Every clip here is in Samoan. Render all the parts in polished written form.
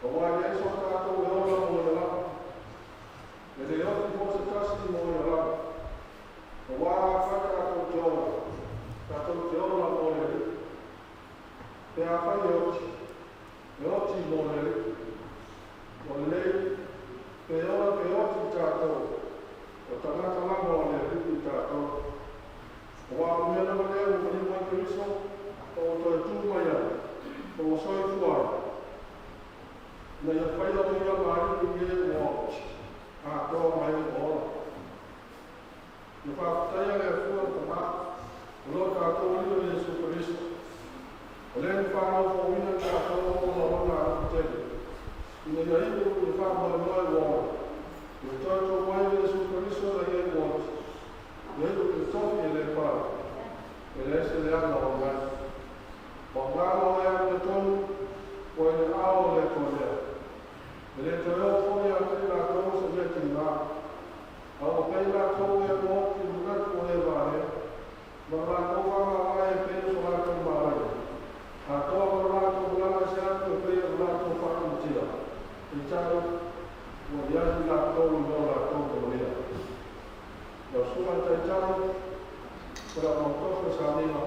Auā e leai so tatou e ola mo ia lava, e le oti foi se tasi mo ia lava. Auā afai tatou te ola, tatou te ola mo le Alii. Pe afai e oti, e oti mo le Alii. Ua lelei, pe ola pe oti tatou, o tagata lava o le Alii tatou. Auā o le mea lava lea ua maliu ai Keriso, po ua toe tu mai ai, po ua soifua ai, ina ia faia o ia ma Alii i e ua oti atoa ma e ua ola. Ia faafetaia le Atua le Tamā, o lo tatou Alii o Iesu Keriso, o le na faanaufouina i tatou ona o lona alofa tele, ina ia iu i le faamoemoe ua ola, i le toe tu mai o Iesu Keriso mai e ua oti, ia iu i le tofi e le palu, e leai se leaga o i ai. Ma o galo e amiotonu ua i le aao o le Atua lea. E le toe oo foi ia te i latou se mea tiga, a ua pei latou e ua oti i manatu o e valea, ma le latou faamavae e pei o so latou malaia, atoa ma le latou malaga ese atu e pei o le latou faatamatia, peitai, ua i ai i latou i lo latou manuia. Lau Susuga i le Taitai o le Aumautofo o Samiga,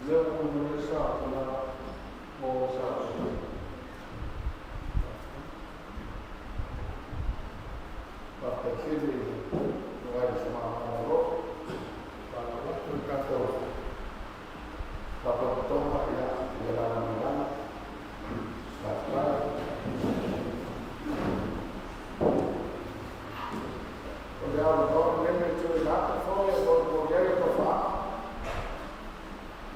lea ua tuuina mai le sa tina mo sa. Faafetai tele i le Afioga i le Tamāga o Malo. Faaaloalo atu le tatou Faalapotopotoga ia lana malama. Faafetai. O le avanoa lenei e tuuina atu foi e molimoli ai alofaaga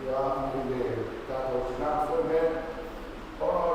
ia i le tatou tina foi lea ona o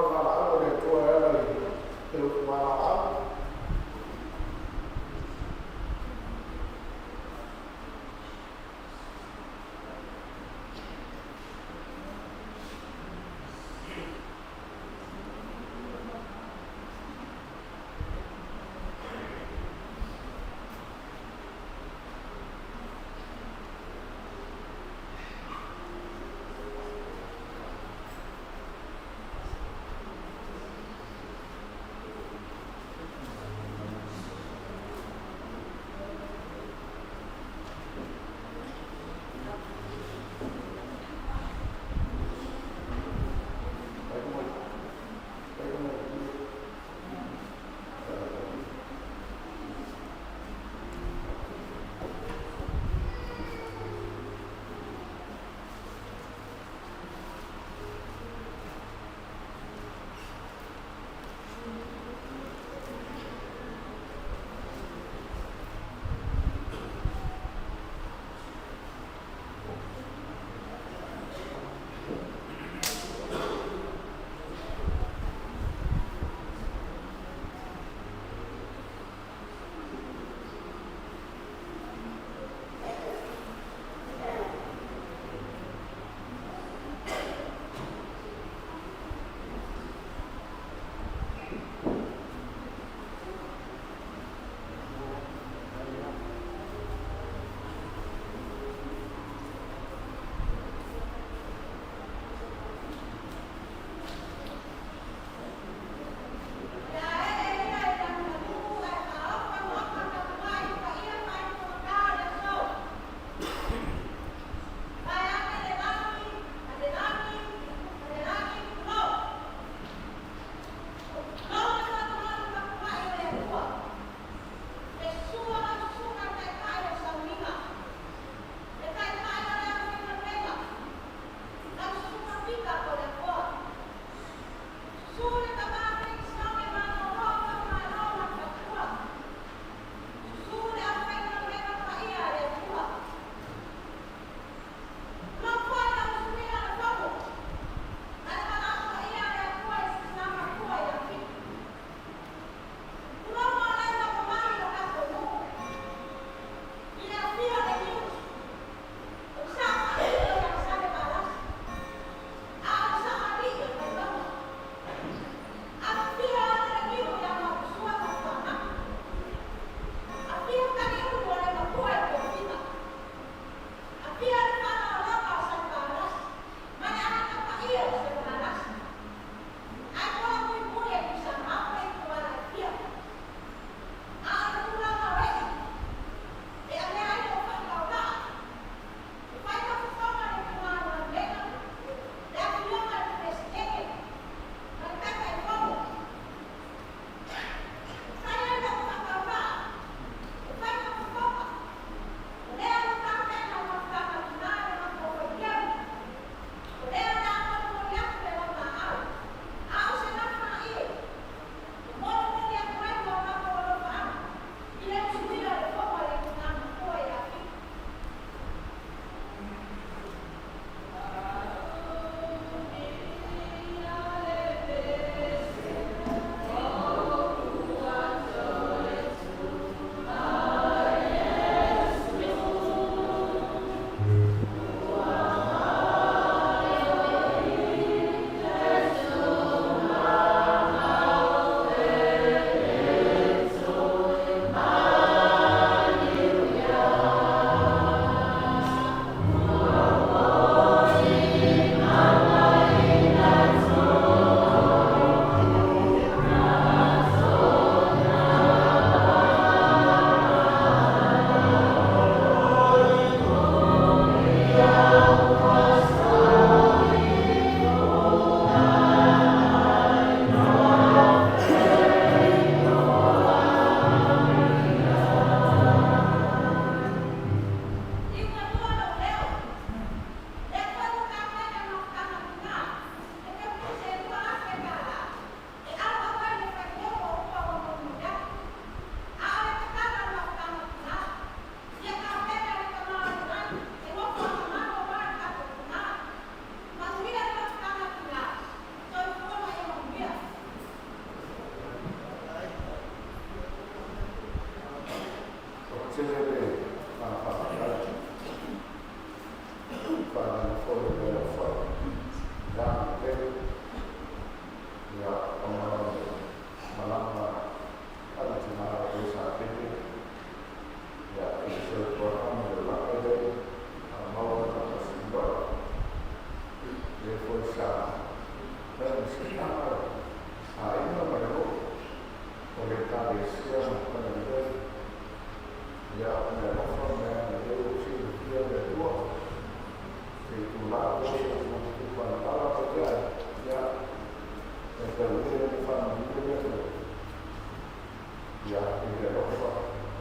Ia, i le alofa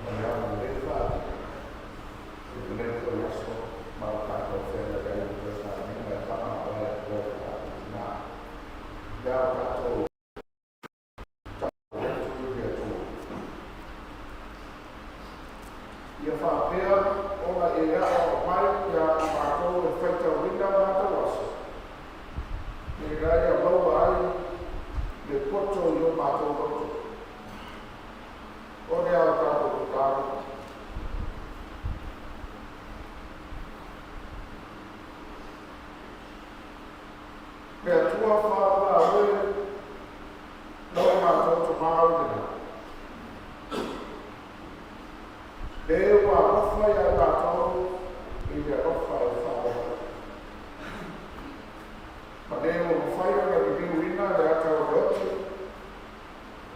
ma le agalelei faaalia i lenei foi aso ma le tatou feagai ai i le toe sauniga e faamavae atu ai i lo tatou tina le a tatou tau atu i le Atua. Ia faapea ona e aoao mai iā matou e faitauina o matou aso, ina ia maua ai le poto i o matou loto. O le a o tatou tatalo. Le Atua faaola oe lo matou Tama o i le lagi. Le ua alofa iā matou i le alofa e faaola. Ma le ua mafai ona liliuina le ata o le oti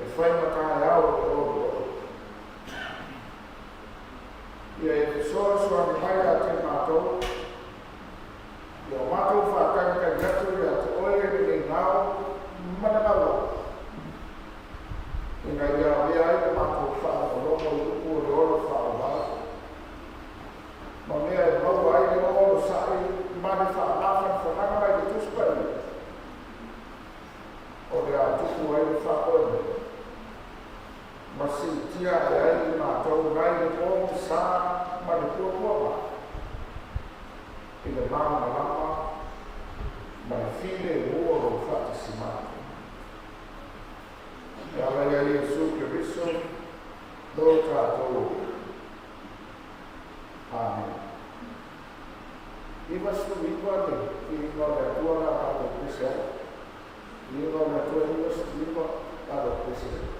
e fai ma taeao o le oloolo. Ia e fesoasoani mai ia te matou, ia o matou faatalitali atu ia te oe lenei gao ma le gauao, ina ia avea ai le matou faalogologo i upu o le ola faavavau, ma mea e maua ai le onosai ma le faamafanafanaga mai le Tusi Paia, o le a tupu ai le faamoemoe ma siitia ae ai i matou nai le pogisa ma le puapuaga i le malamalama ma le filemu o lou faatasi mai. E ala ia Iesu Keriso lo tatou Alii. Amene. 99 le viiga o le Atua le a tatou pese ai. Viiga o le Atua 99 tatou pese ai.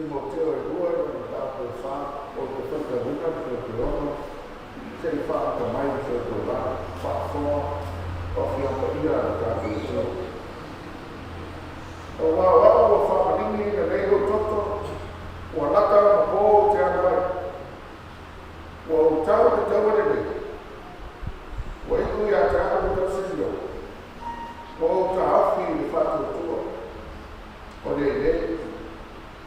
Timoteo e lua i lona mataupu e fa, ou te faitauina le fuaitauaga se i faaata mai le fuaitauaga faafofoga o Afioga Paia a le tatou Atua. Aua o au ua faamaligi lelei lou toto, ua lata ona po ou te alu ai. Ua ou tau i le taua lelei, ua iu ia te au le tausilio, ua ou taofi i le faatuatua. O lenei,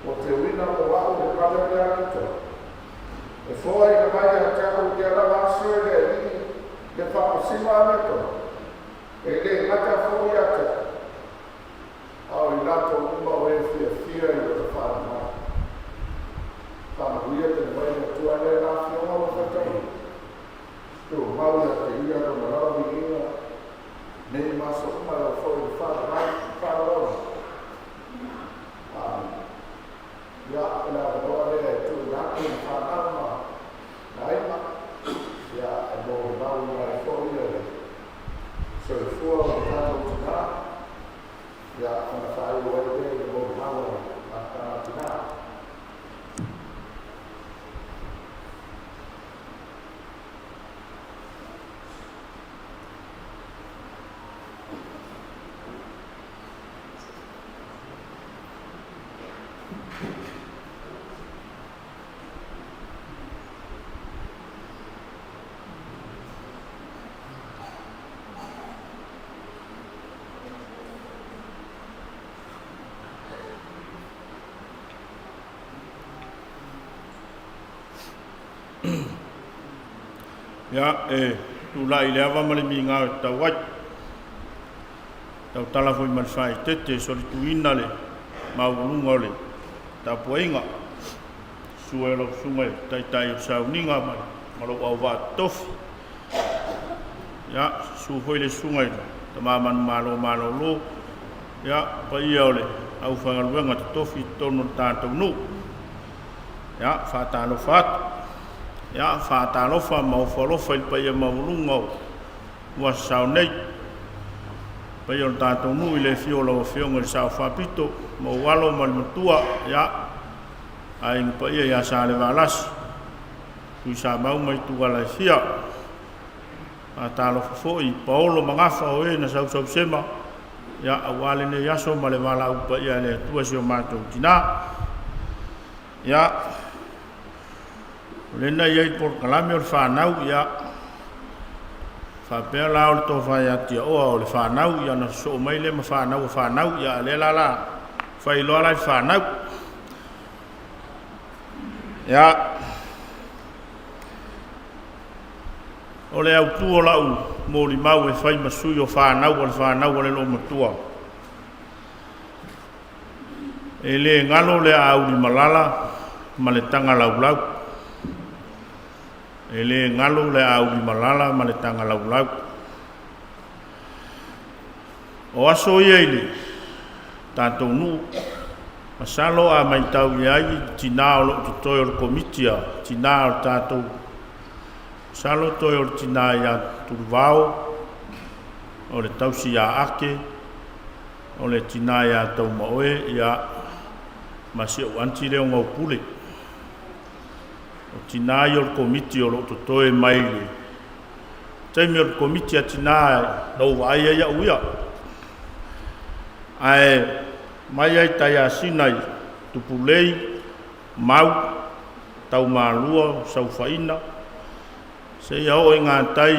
ua teuina mo au le pale o le amiotonu, e foaina mai ia te au i lea lava aso e le Alii le faamasino amiotonu, e le gata foi ia te au, a o i latou uma o e fiafia i lona faali mai. Faamanuia tele mai le Atua i lena Afioga ua faitauina. Tumau ia te ia lona lava viiga nei ma aso uma e oo foi i le faavavau faaaloalo. Amene. Ia, o le avanoa lea e tuuina atu i fanau ma aiga, ia, e molimauina ai foi le soifua o le tatou tina, ia, ona faaiu ai lea i le molimau a le tina. Ia, e tulai i le ava ma le migao e tatau ai. Tautala foi ma le faaeteete e solituina le maualuga o le tapuaiga. Susu ai o lau susuga i le Taitai o le sauniga ma lou auvaa totofi. Ia, susu foi le susuga i le Tama Manumalo Malolo, ia, paia o le aufaigaluega totofi i totonu o le tatou nuu. Ia, faatalofa atu. Ia, faatalofa ma ofo alofa i le paia maualuga o ua sasao nei. Paia o le tatou nuu i le afio o lau Afioga i le Sao Faapito ma ou alo ma le matua, ia, aiga paia ia Salevalasi, Tuisamau ma Ituala e fia. Faatalofa foi i Paolo ma Gafa o e na sausausema, ia, aua lenei aso ma le valaau paia a le Atua i si o matou tina. Ia, o lena e i ai le polokalame o le fanau, ia, faapea la o le tofa ia Tiaoa o le fanau, ia ona sosoo mai lea ma fanau a fanau, ia a o lea la la fai loa la i le fanau. Ia, o le autu o lau molimau e fai ma sui o fanau a le fanau a le loomatua, E le galo le auli malala ma le taga laulau. E le galo le auli malala ma le taga laulau. O aso ia i le tatou nuu, masalo a matau i ai i tinā o lo o totoe o le komiti a tinā o le tatou, masalo toe o le tinā ia Tuluvao, o le tausi ia Ake, O le tina ia Taumaoe, ia, ma si ou anti lea o Gaupule. O tina ia o le komiti o lo o totoe mai le taimi o le komiti a tina na ou vaai ai au ia. Ae mai ai Taiasina i Tupulei, Mau, Taumalua, Saufaina, seia oo i gatai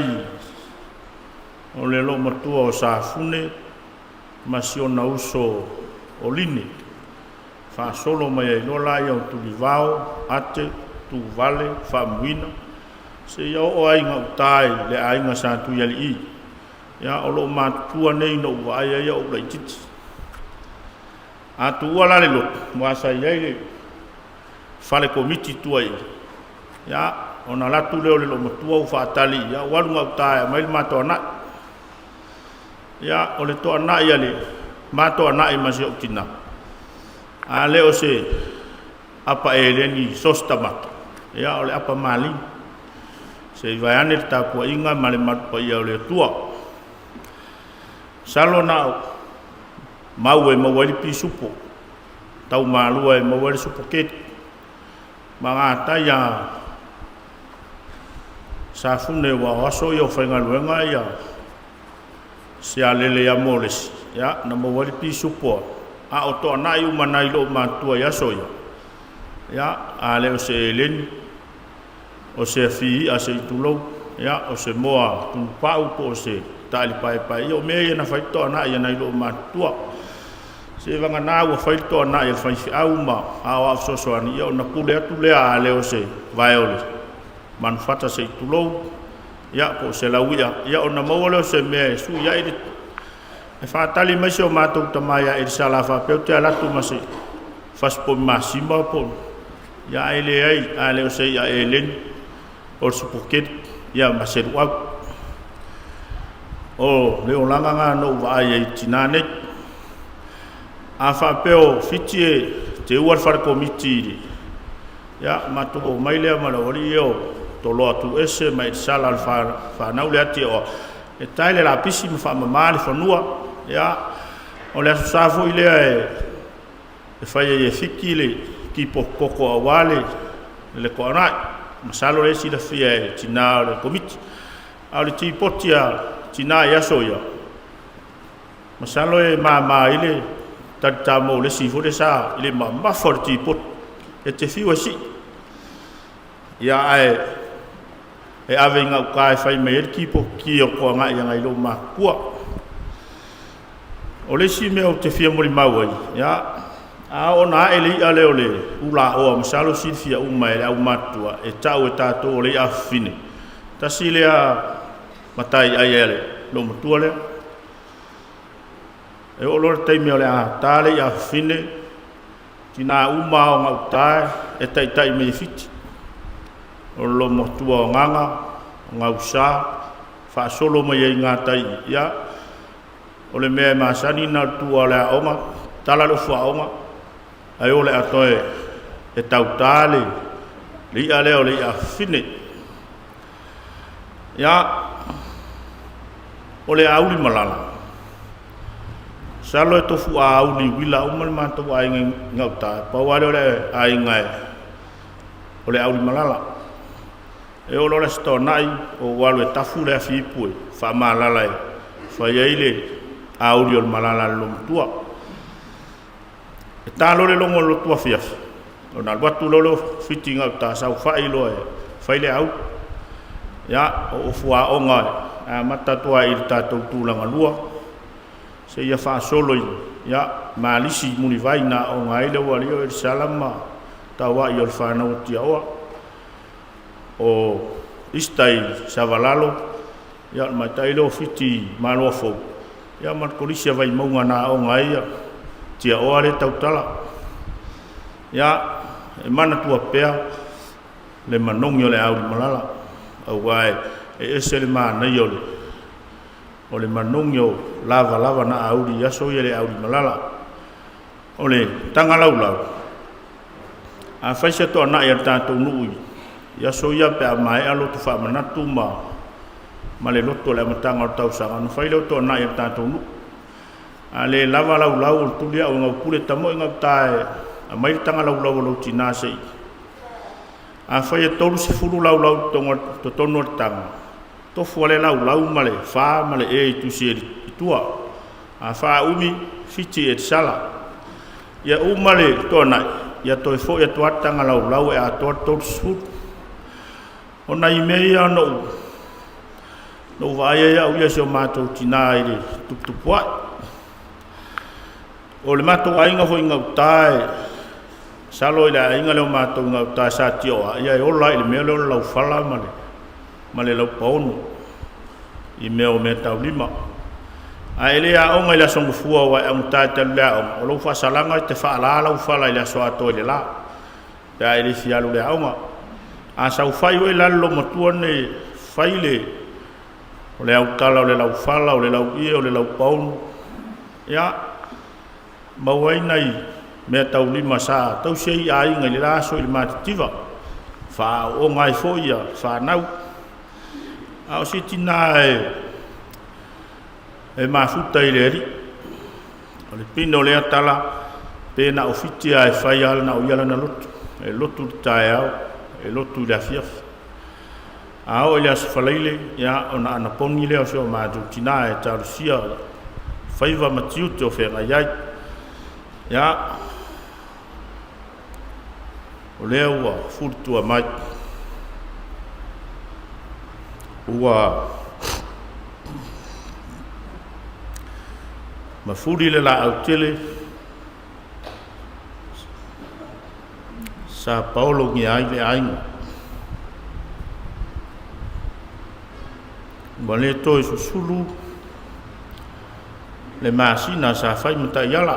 o le loomatua o Safune, ma si ona uso o Line. Faasolo mai ai loa laia o Tulivao, Ate, Tuvale, Faamuina, seia oo ai gauta i le aiga sa Tuialii. Ia, o loo matutua nei ina ou vaai ai au laititi. A tuua la le lotu, aua sa i ai le fale komiti tua i ia, ona alu atu lea o le loomatua ua faatali, ia ua alu gauta e aumai le matou anai. Ia, o le toanai a le ma toanai ma si ou tina, a le o se apa eleni sos tamato, ia o le apa maligi. Se i vaeane le tapuaiga ma le malu paia o le Atua. Masalo na o mau e maua ai le pisupo. taumalua e maua ai le supaketi ma gatai a Safune ua o aso ia o faigaluega ia se alele ia Molesi, ia na maua ai le pisupo a o toanai uma nai loo matua i aso ia, ia a le o se eleni o se afi i'a se i tulou, ia o se moa tunupau po o se taali paepae, ia o mea ia na fai toanai ia nai loo matua. Se vagana ua fai le toanai a le faifeau ma aoao fesoasoani, ia ona pule atu lea a le o se vae o le manufata se i tulou, ia po o se lauia, ia ona maua lea o se mea e sui ai le e faatali mai si o matou tama ia Elisala faapea ou te alu atu ma se fasipovi masima po ia ae leai, a le o se i'a eleni o le supokeli ia ma se luau. O le olaga lena na ou vaai ai i tinā nei. A faapea o Fiti e teua le fale komiti i le ia matou oo mai lea ma le aualii ia o Toloa Tuese ma Elisala o le fanau le ati oa e tae le lapisi ma faamama le fanua. Ia o le aso sa foi lea e fai ai e Fiti le kipokoko aua le toanai. Masalo le silafia e tinā o le komiti. A o le tipoti a tinā i aso ia, masalo e mama ai le talitamo o le isi foi le sa i le mamafa o le tipoti e te fiu e sii. Ia ae e ave i gauta e fai mai ai le tipoti o toanai agai lou matua. O le isi mea ou te fia molimau ai, ia, a oo na ae le i'a lea o le ulaoa, masalo silafia uma e le aumatutua, e tau e tatou o le i'a fafine. Tasi lea matai ai a le loomatua lea. E oo loa le taimi o le a ta le i'a fafine, tinā uma o gauta e taitai mai e Fiti. O le loomatua o Gaga, o Gausa, faasolo mai ai gatai, ia, o le mea e masani na o le tuua o le aoga, tala le ofu aoga, ae o le atoa e tautā le i'a lea o le i'a fafine. Ia, o le auli malala, masalo e tofu auli uila uma le matou aiga i gauta, pau lava lea o le aiga e o le auli malala. E oo loa le Aso Toonai ou alu e tafu le afi ipu e faamalala e fai ai le auli o le malala a le loomatua. E ta loa le logo o le lotu afiafi, ona alu atu loa lea o Fiti i gauta saofai loa e fai le auli. Ia, o ofu aoga e amata atu lava i le tatou tulaga lua, seia faasolo i ia Malisi i Mulivai na aoga ai le aualii o Elisala ma Tauai o le fanau o Tiaoa. O Ista i Savalalo, ia o le matai lea o Fiti i Maloafou, ia ma le Kolisi a Vaimauga na aoga ai ia Tiaoa lea tautala. Ia, e manatua pea le manogi o le auli malala, aua e ese le manaia o le o le manogi o lavalava na auli i aso ia le auli malala. O le taga laulau, a fai se toanai a le tatou nuu i aso ia pe a maea lotu faamanatu ma le lotu o le amataga o le tausaga, ona fai lea o toanai a le tatou nuu. A le lava laulau o le tuli au e gaupule tamo i gauta e aumai le taga laulau a lou tinā se i. Afai e 30 laulau i totonu o le taga, tofu lava le laulau ma le fa ma le e i tusi e i tua. A faaumi, fiti e sala. Ia uma le toanai, ia toe foi atu lava le taga laulau e atoa le 30. O nai mea ia na ou vaai ai au ia i si o matou tinā i le tuputupua'i. O le matou aiga foi i gauta e masalo i le aiga lea o matou i gauta sa Tioa, ia e ola i le mea lea o le laufala ma le laupaono i mea o meataulima. Ae le aoga i le Aso Gafua aua e augata e te alu i le aoga, o lou faasalaga e te faalā lau fala i le aso atoa i le la, pe a e le fia alu i le aoga. A saofai oe i lalo lou matua nei fai le o le autala o le laufala, o le lauie, o le laupaunu, ia, maua ai nai meataulima sa tausi ai aiga i le la aso i le matitiva, faaooga ai foi ia fanau. A o se tinā e mafuta i le alii, o le pine o lea tala, Pe na o Fiti lava e fai lava na o ia lana lotu. E lotu i le taeao, e lotu i le afiafi. A oo i le Aso Faraile, ia, ona anapogi lea o si o matou tinã e talosia faiva ma tiute o feagai ai. Ia, o lea ua fulitua mai, ua mafuli le laau tele sa paologia ai le aiga. Ua le toe susulu le masina sa fai ma taiala.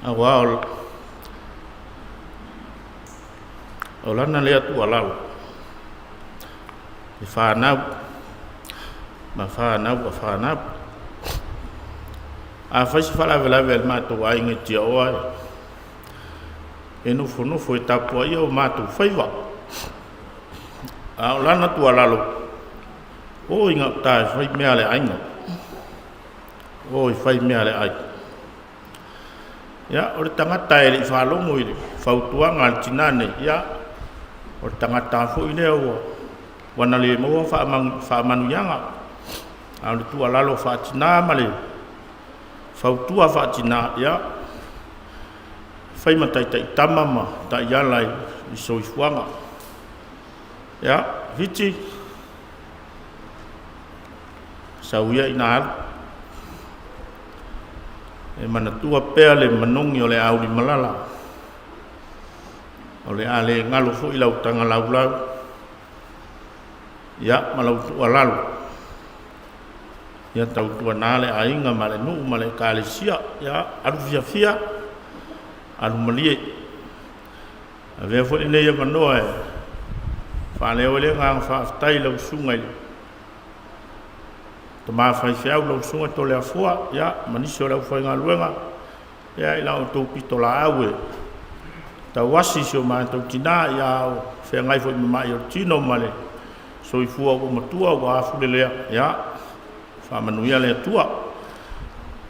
Aua o lana lea tuualalo i fanau ma fanau a fanau. A fai se faalavelave a le matou aiga i Tiaoa, e nofonofo e tapuaia o matou faiva. A o lana tuualalo, o i gauta e fai mea a le aiga. O i fai mea a le aiga. Ia, o le tagata e le i faalogo i le fautuaga a le tinã nei, ia, o le tagata foi lea ua na le maua faamanuiaga. A o le tuualalo faatinã ma le fautua faatinã, ia, fai ma taitaitama ma taiala i soifuaga. Ia, Fiti, sau ia ina alu. E manatua pea le manogi o le aulimalala, o le a le galo foi lau taga laulau, ia ma lau tuualalo. Ia tautuana le aiga ma le nuu ma le ekalesia. Ia alu fiafia, alu malie. Avea foi lenei avanoa e faaleo ai le agaga faafetai i lau susuga i le tama faifeau lau susuga Toleafoa, ia, ma nisi o le aufaigaluega, ia, i la outou pitolaau e tauasi si o matou tinã, ia, o feagai foi ma mai o le tino ma le soifua ua matua ua afulelea, ia, faamanuia le Atua.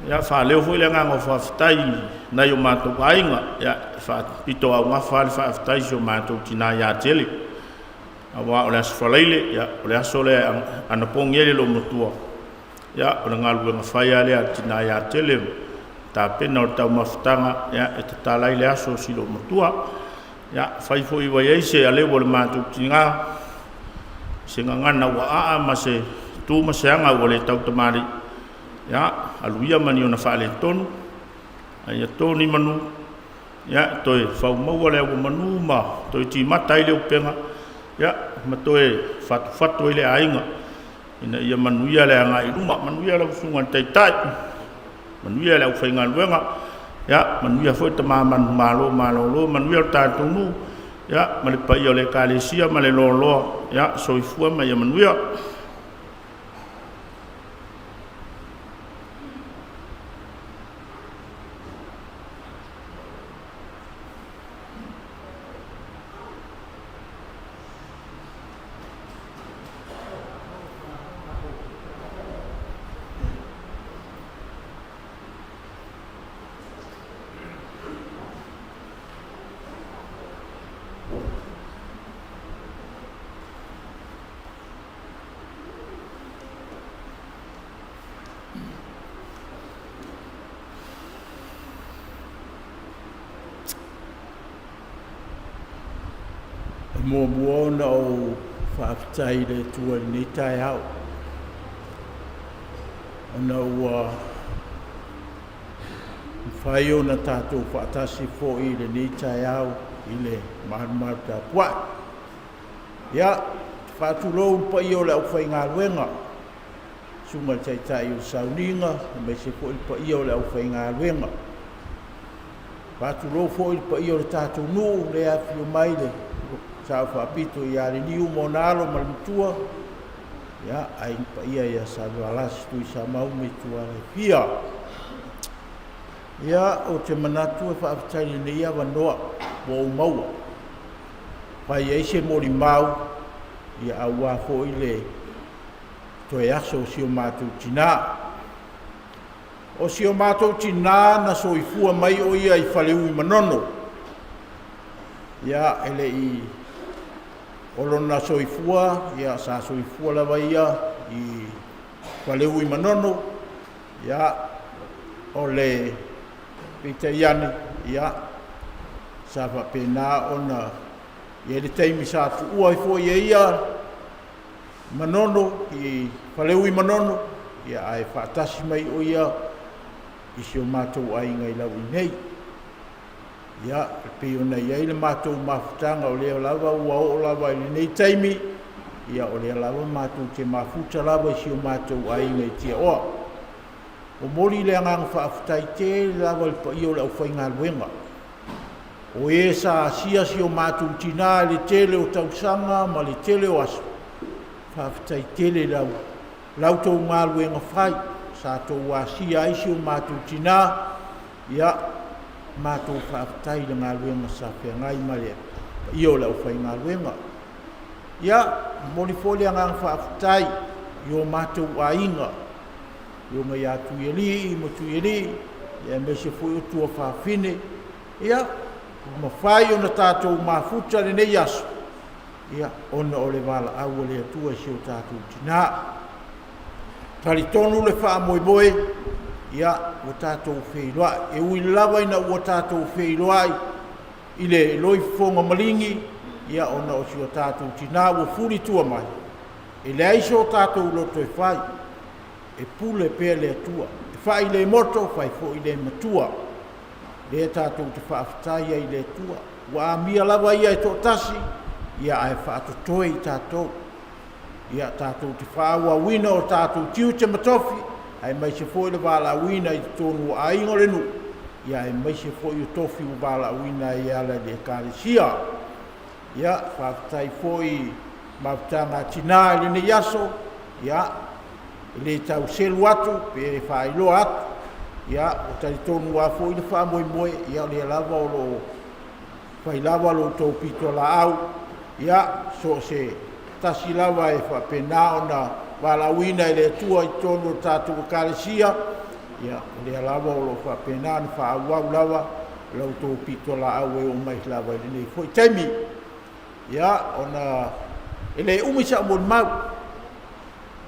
Ia, faaleo foi le agaga o faafetai i nai o matou aiga, ia, e faapitoaugafa le faafetai i si o matou tinã ia Tele. Aua o le Aso Faraile, ia, o le aso lea e anapogi ai le loomatua, ia, o le galuega fai lava lea a le tinã ia Tele, tapena o le taumafataga, ia, e tatala ai le aso o si loomatua. Ia, fai foi ua i ai se aleu o le matou tinã, se gagana ua aa ma se tu ma se aga ua le tautamalii, ia, alu ia ma ni ona faaletonu, a ia to ni manu, ia, toe faumaua le auomanu ma toe timata ai le upega, ia, ma toe fatufatu ai le aiga, ina ia manuia le agai i luma. Manuia lau susuga i le Taitai, manuia le aufaigaluega, ia, manuia foi tama manumalo malolo, manuia le tatou nuu, ia, ma le paia o le Ekalesia ma le loaloa, ia, soifua ma ia manuia. E muamua ona ou faafetai i le Atua i lenei taeao, ona ua mafai ona tatou faatasi foi i lenei taeao i le malumalu tapuai. Ia, faatulou le paia o le aufaigaluega, susuga i le Taitai o le Sauniga, aemaise foi le paia o le aufaigaluega. Faatulou foi i le paia o le tatou nuu, lea e afifio mai le Sao Faapito ia Leniu ma ona alo ma le matua, ia, aiga paia ia Salevalasi Tuisamau ma Ituala e fia. Ia, ou te manatu e faafetai i lenei avanoa ua ou maua. Fai ai se molimau, ia aua foi le toe aso o si o matou tinã. O si o matou tinā na soifua mai o ia i Faleu i Manono. Ia, e le i o lona soifua, ia, sa soifua lava ia i Faleu i Manono. Ia, o le peitai ane, ia, sa faapena ona i ai le taimi sa tuua ai foi e ia Manono i Faleu i Manono, ia, ae faatasi mai o ia i si o matou aiga i Lauinei. Ia, e pei ona i ai le matou mafutaga o lea lava ua oo lava i lenei taimi, ia o lea lava matou te mafuta lava i si o matou aiga i Tiaoa. Momoli le agaga faafetai tele lava i le paia o le aufaigaluega. O e sa asia si o matou tinā i le tele o tausaga ma le tele o aso, faafetai tele lau la outou galuega fai sa tou asia ai si o matou tinā. Ia, matou faafetai i le galuega sa feagai ma le paia o le aufaigaluega. Ia, momoli foi le agaga faafetai i o matou aiga, afioga ia Tuialii ma Tuialii, aemaise foi o tuafafine. Ia, ua mafai ona tatou mafuta lenei aso, ia, ona o le valaau a le Atua i si o tatou tinā. Talitonu le faamoemoe, ia, ua tatou feiloai. E ui lava ina ua tatou feiloai i le loifofoga maligi, ia, ona o si o tatou tinā ua fulitua mai, e leai so tatou loto e fai, e pule pea le Atua. E fai le moto, fai foi le matua. Lea tatou te faafetai ai i le Atua. Ua amia lava ia e toatasi, ia ae faatotoe i tatou. Ia tatou te faaauauina o tatou tiute ma tofi, aemaise foi le valaauina i totonu o aiga o le nuu, ia aemaise foi o tofi ua valaauina ai e ala i le Ekalesia. Ia, faafetai foi i mafutaga a tinā i lenei aso, ia, e le tau selu atu pe faailoa atu, ia, ua talitonu lava foi le faamoemoe, ia, o lea lava o lo o fai lava lo outou pitolaau, ia, so o se tasi lava e faapena ona valaauina e le Atua i totonu o le tatou Ekalesia, ia, o lea lava o lo o faapena ona faaauau lava la outou pitolaau e oo mai lava i lenei foi taimi. Ia, ona e le umi sau molimau,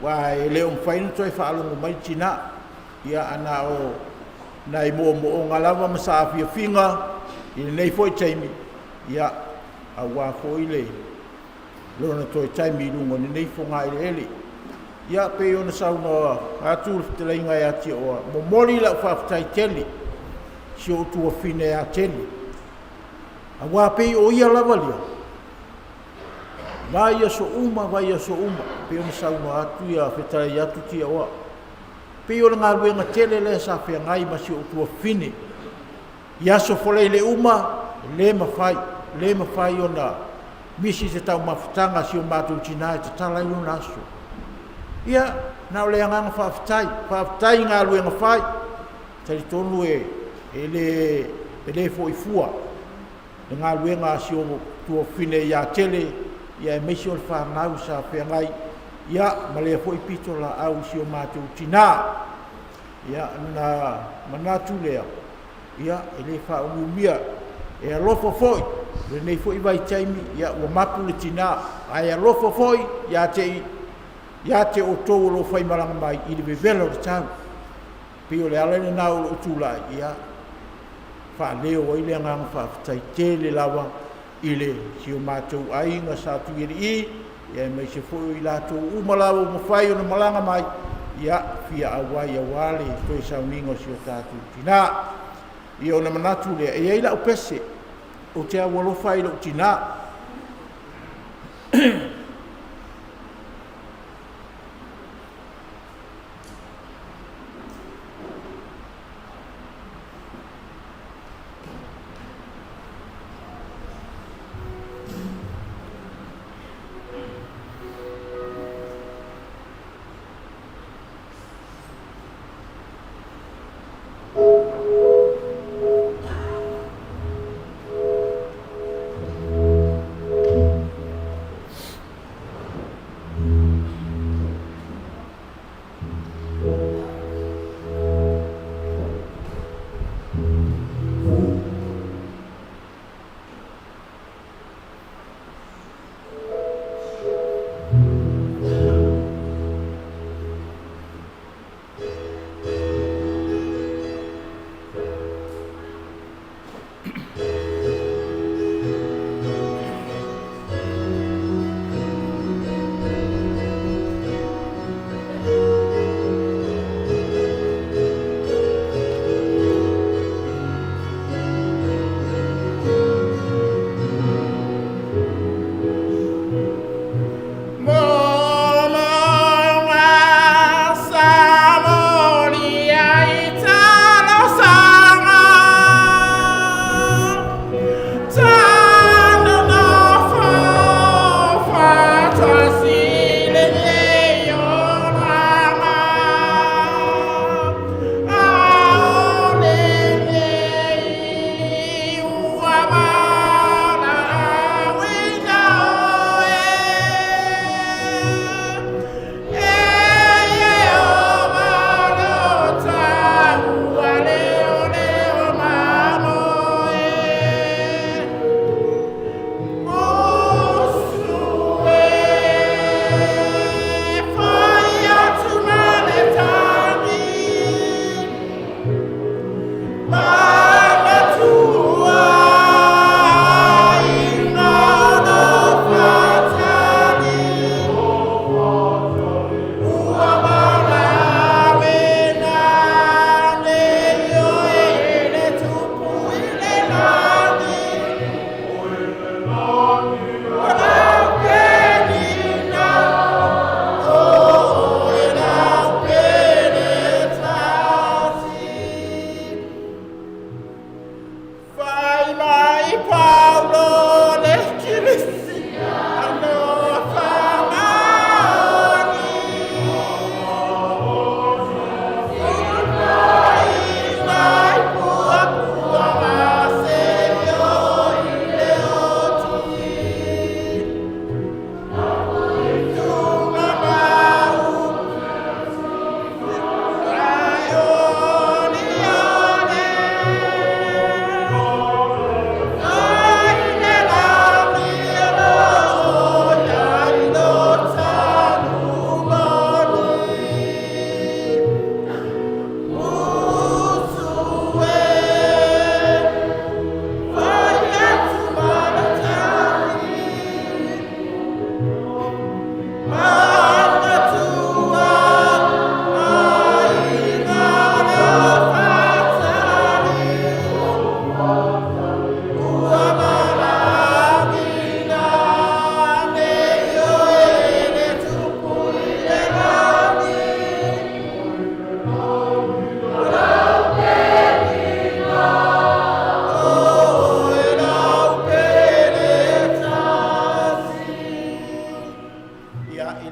aua e le o mafai ona toe faalogo mai le tinā. Ia, ana o nai moomooga lava ma saafiafiga i lenei foi taimi, ia, aua foi le lona toe taimi i luga o lenei fogaeleele. Ia, pei ona saunoa atu le fetalaiga ia Tioa, momoli lau faafetai tele si ou tuafine ia Tele, aua pei o ia lava lea, vaiaso uma, vaiaso uma, pei ona saunoa atu ia fetalai atu Tioa, pei o le galuega tele lea sa feagai ma si ou tuafine. I aso folaile uma, le mafai, le mafai ona misi se taumafataga a si o matou tinā e tatala ai lona aso. Ia, na o le agaga faafetai, faafetai i galuega fai, talitonu e, e le, e le foi fua le galuega a si o tuafine ia Tele, ia aemaise o le fanau sa feagai, ia, ma lea foi pitolaau i si o matou tinā. Ia, ona manatu lea, ia, e le faaumiumia, e alofa foi lenei foi vaitaimi, ia, ua mapu le tinā, ae alofa foi ia te, ia te outou o lo o faimalaga mai i le vevela o le tau. Pei o le ala lena o lou tulai, ia, faaleo ai le agaga faafetai tele lava i le si o matou aiga sa Tuialii, ia aemaise foi o i latou uma lava ua mafai ona malaga mai, ia fia auai aua le toe sauniga o si o tatou tinā. Ia ona manatu lea, e i ai lau pese, ou te aualofa ai i lou tinā.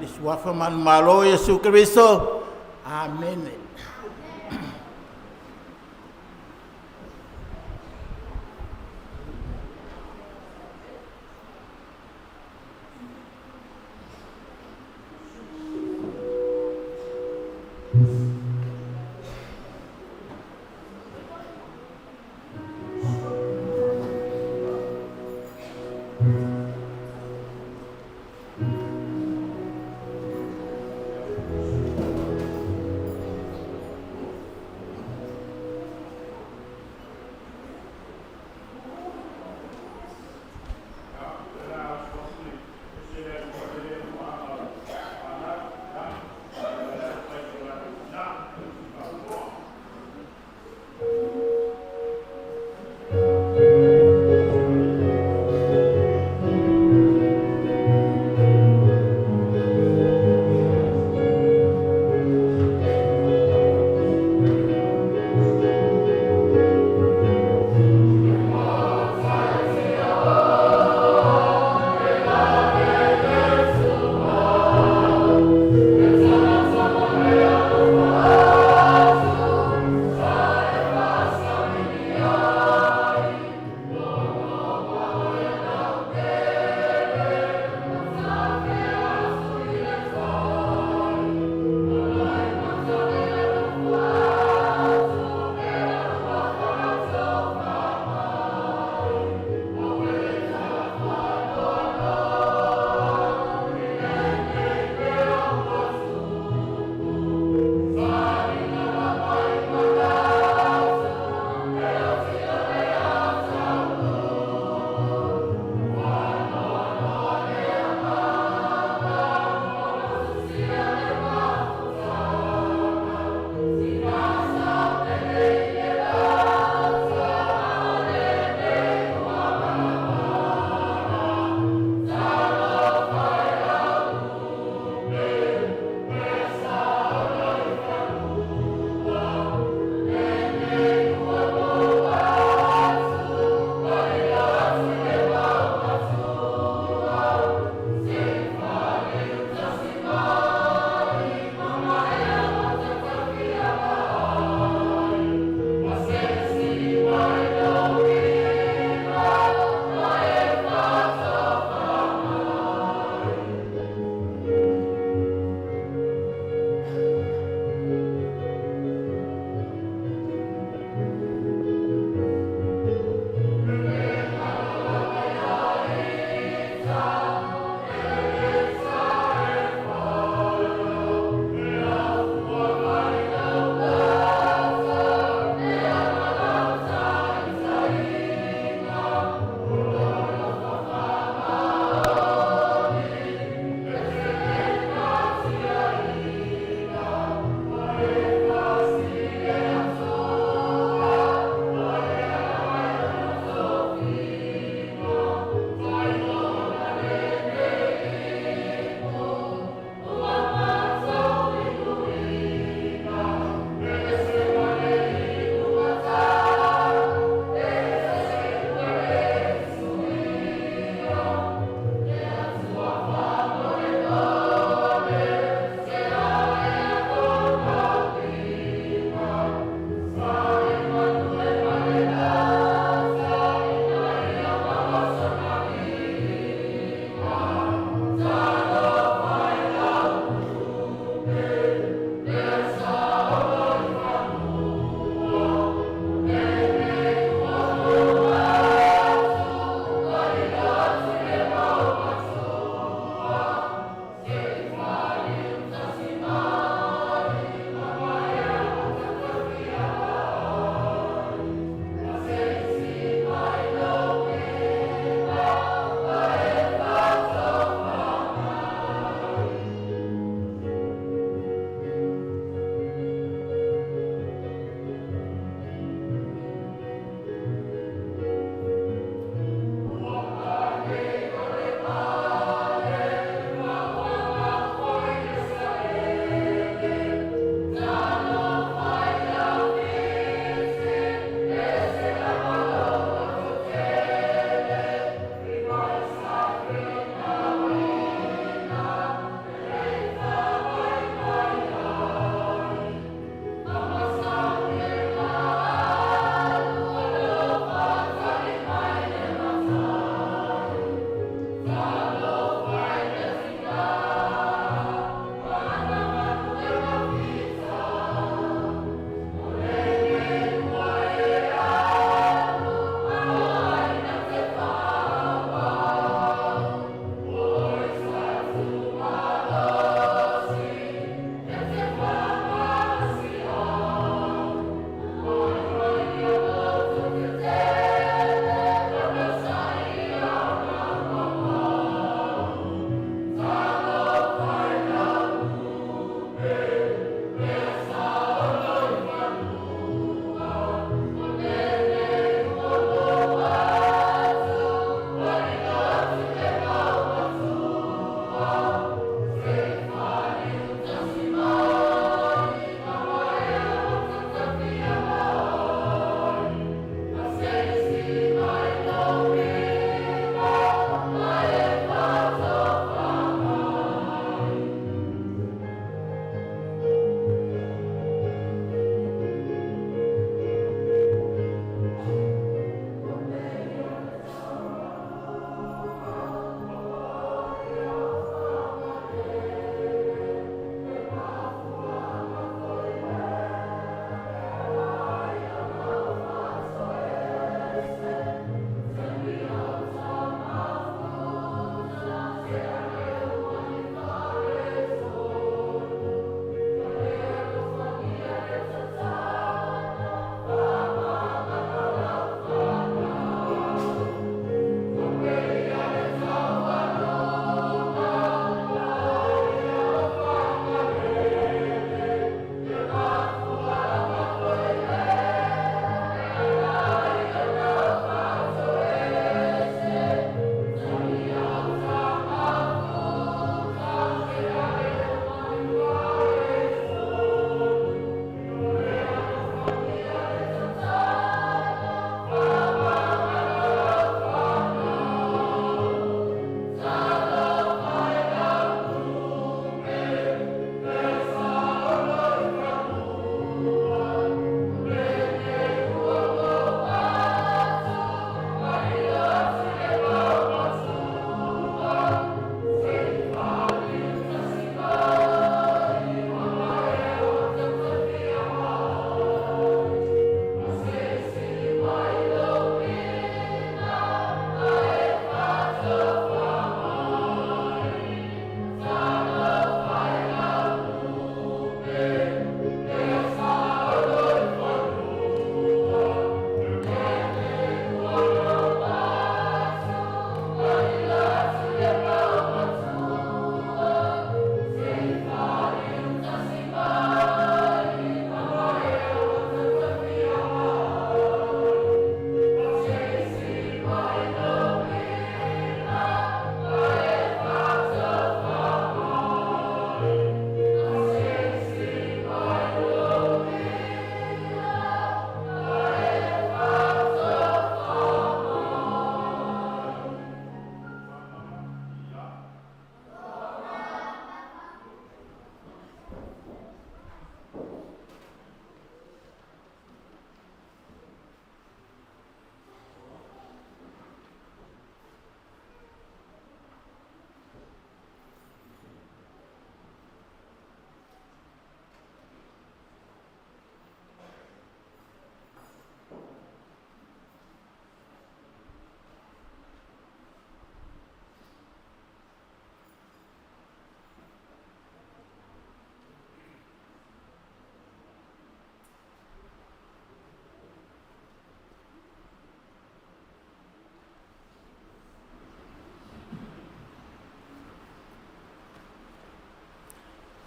le Suafa manumalo o Iesu Keriso. Amene.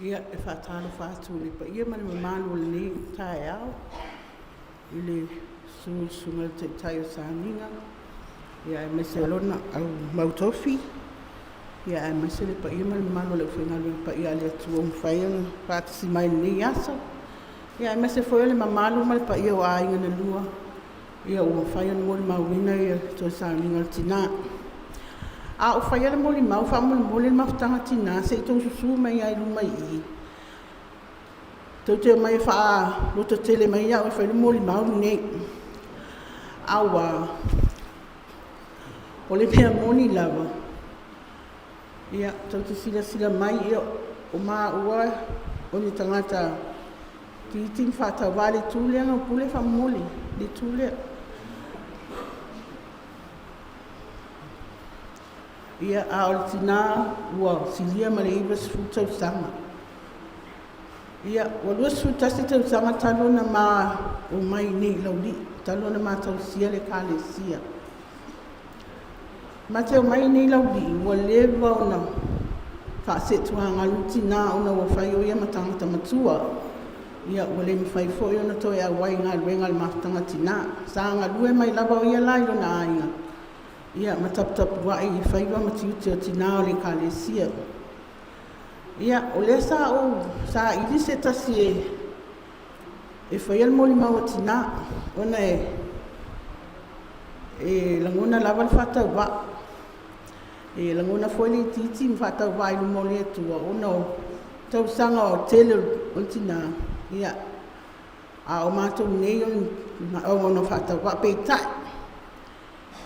Ia, e faatalofa atu i le paia ma le mamalu o lenei taeao i le susu i le Susuga i le Taitai o Saniga, aemaise o lona au mautofi, aemaise le paia ma le mamalu o le aufaigaluega paia a le Atua ua mafai ona faatasi mai i lenei aso. Aemaise foi o le mamalu ma le paia o aiga na lua ua mafai ona molimauina le toe sauniga o le tina. A o faia le molimau faamolemole le Mafutaga a Tina, se i outou susu mai lava i luma i i, tou te omai e faalototele mai au e fai le molimau lenei. Aua o le mea moni lava, tou te silasila mai o maua o ni tagata itiiti ma faatauvaa. Le itu lea lau Pule faamolemole, le itu lea. Ia, a o le tina ua silia ma le 90 tausaga. Ia, ua 21 tausaga talu ona ma omai i inei i Laulii, talu ona ma tausia le Ekalesia. Ma te omai i inei i Laulii ua leva ona faasee tuagalu le tina ona ua fai o ia ma tagata matua. Ia ua le mafai foi ona toe auai i galuega a le Mafutaga a Tina. Sa galue mai lava o ia la i lona aiga ma taputapuai i faiva ma tiute o tina o le Ekalesia. Ia, o lea sa ou saili se tasi e faia le molimau a tina ona e lagona lava le faatauvaa. E lagona foi le itiiti ma faatauvaa i luma o le Atua ona o tausaga o le tele o tina, ia, a o matou nei o le auauna faatauvaa. Peitai,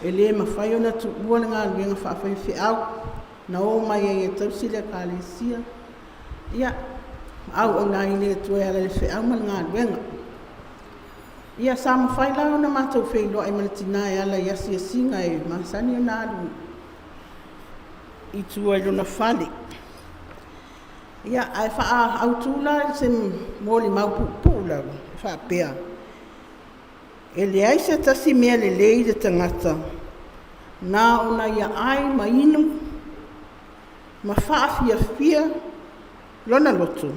e le mafai ona tuua le galuega faafaifeau na omai ai e tausi le Ekalesia, ia, ma auauna ai i le Atua e ala i le feau ma le galuega. Ia, sa mafai la ona matou feiloai ma le tina e ala i asiasiga e masani ona alu i tua i lona fale. Ia, ae faaautu la se molimau puupuu lava e faapea, e leai se tasi mea lelei i le tagata na ona ia ai ma inu ma faafiafia lona loto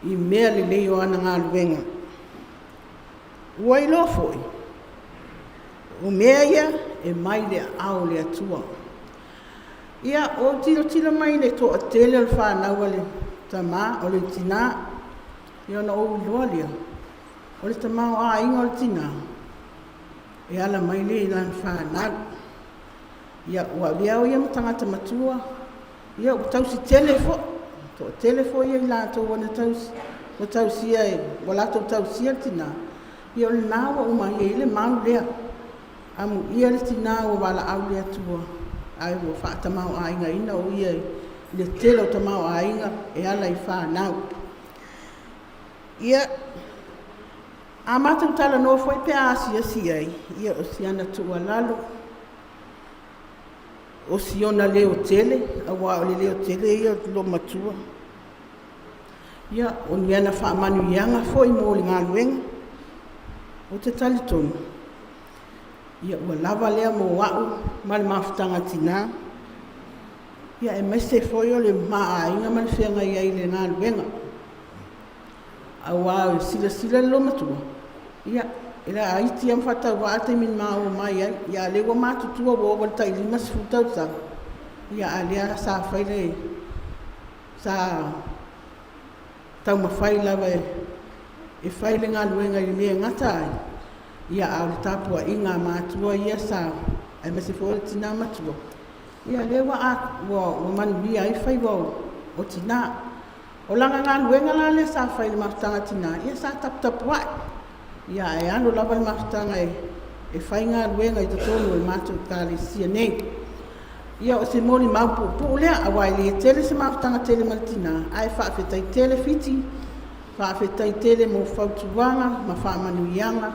i mea lelei o ana galuega. Ua iloa foi, o mea ia e mai le aao o le Atua. Ia, ua ou tilotilo mai i le toatele o le fanau a le tama, o le tina, ia ona ou iloa lea, o le tamaoaiga o le tina, e ala mai lea i lana fanau. Ia, ua avea o ia ma tagata matua, ia ua tausi tele foi, toatele foi i latou ua na tausi, ua tausia e, ua latou tausia le tina, ia o lena ua uma i ai le mau lea. Amuia le tina ua valaau i le Atua ae ua faatamaoaigaina o ia i le tele o tamaoaiga e ala i fanau. Ia, a matou talanoa foi pe a asiasi ai, ia o si ana tuualalo, o si ona leo tele, aua o le leo tele ia o le loomatua. Ia, o ni ana faamanuiaga foi mo le galuega, ou te talitonu, ia ua lava lea mo au ma le mafutaga a tina, ia aemaise foi o le ma aiga ma le feagai ai i le galuega. Aua e silasila le loomatua, ia, e laiti lava ma faatauvaa le taimi na ma omai ai, a o lea ua matutua ua ova i le tai 50 tausaga, a o lea sa fai le sa taumafai lava e fai le galuega i le mea e gata ai, a o le tapuaiga a matua ia sa, aemaise foi o le tina matua, ia lea ua manuia ai faiva o tina. O lana galuega la lea sa fai i le mafutaga a tina, ia sa taputapuai, ae alu lava le mafutaga e fai galuega i totonu o le matou Ekalesia nei. Ia o se molimau puupuu lea, aua e le tele se mafutaga tele ma le tina, ae faafetai tele Fiti, faafetai tele mo fautuaga ma faamanuiaga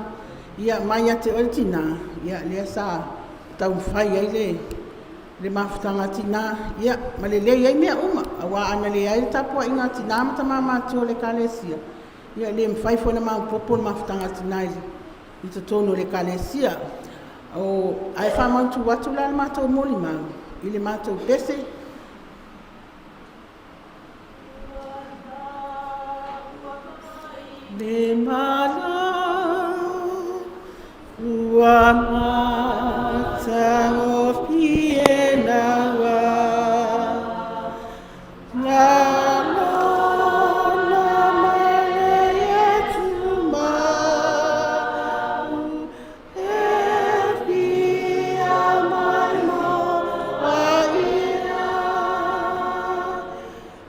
mai ia te oe le tina, lea sa taumafai ai le mafutaga a tina, ia ma lelei ai mea uma. Aua ana leai le tapuaiga a tina ma tama matutua o le Ekalesia, ia e le mafai foi ona maopoopo le mafutaga a tina i totonu o le Ekalesia. Ae faamautu atu la le matou molimau i le matou pese. Le malo ua matagofie naua Lalona mele tumau E fia mai mo ia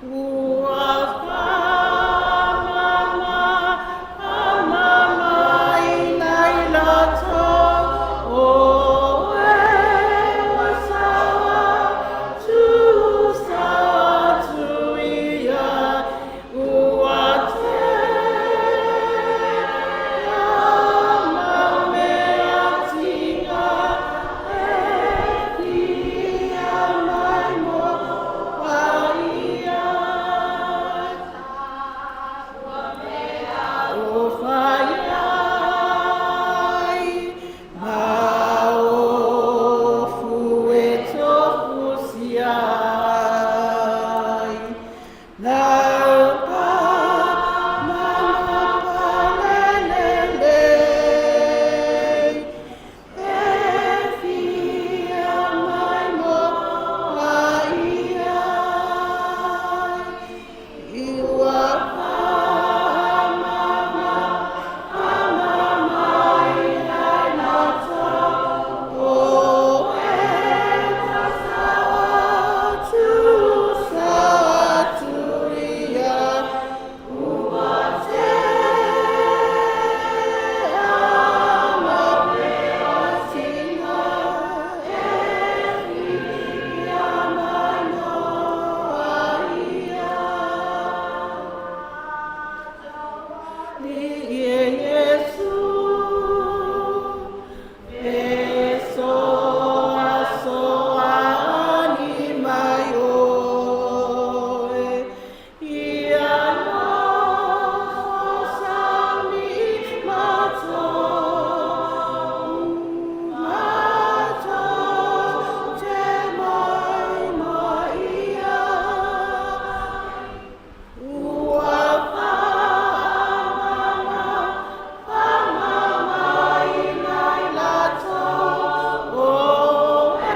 Ua faamama amama i nai latou o e ua saoa tusa atu ia ua tea mau mea tinga e fia mai mo E fia mai mo ai I ua faamama amama i ai latou o e ua sao tusa atu ia ua tea mau mea tinga e fia mai mo ai ia. Ie Iesu e soasoa ani mai oe ia nofo sami matou matou te moemoe ia Ua faamama faamama i nai latou o e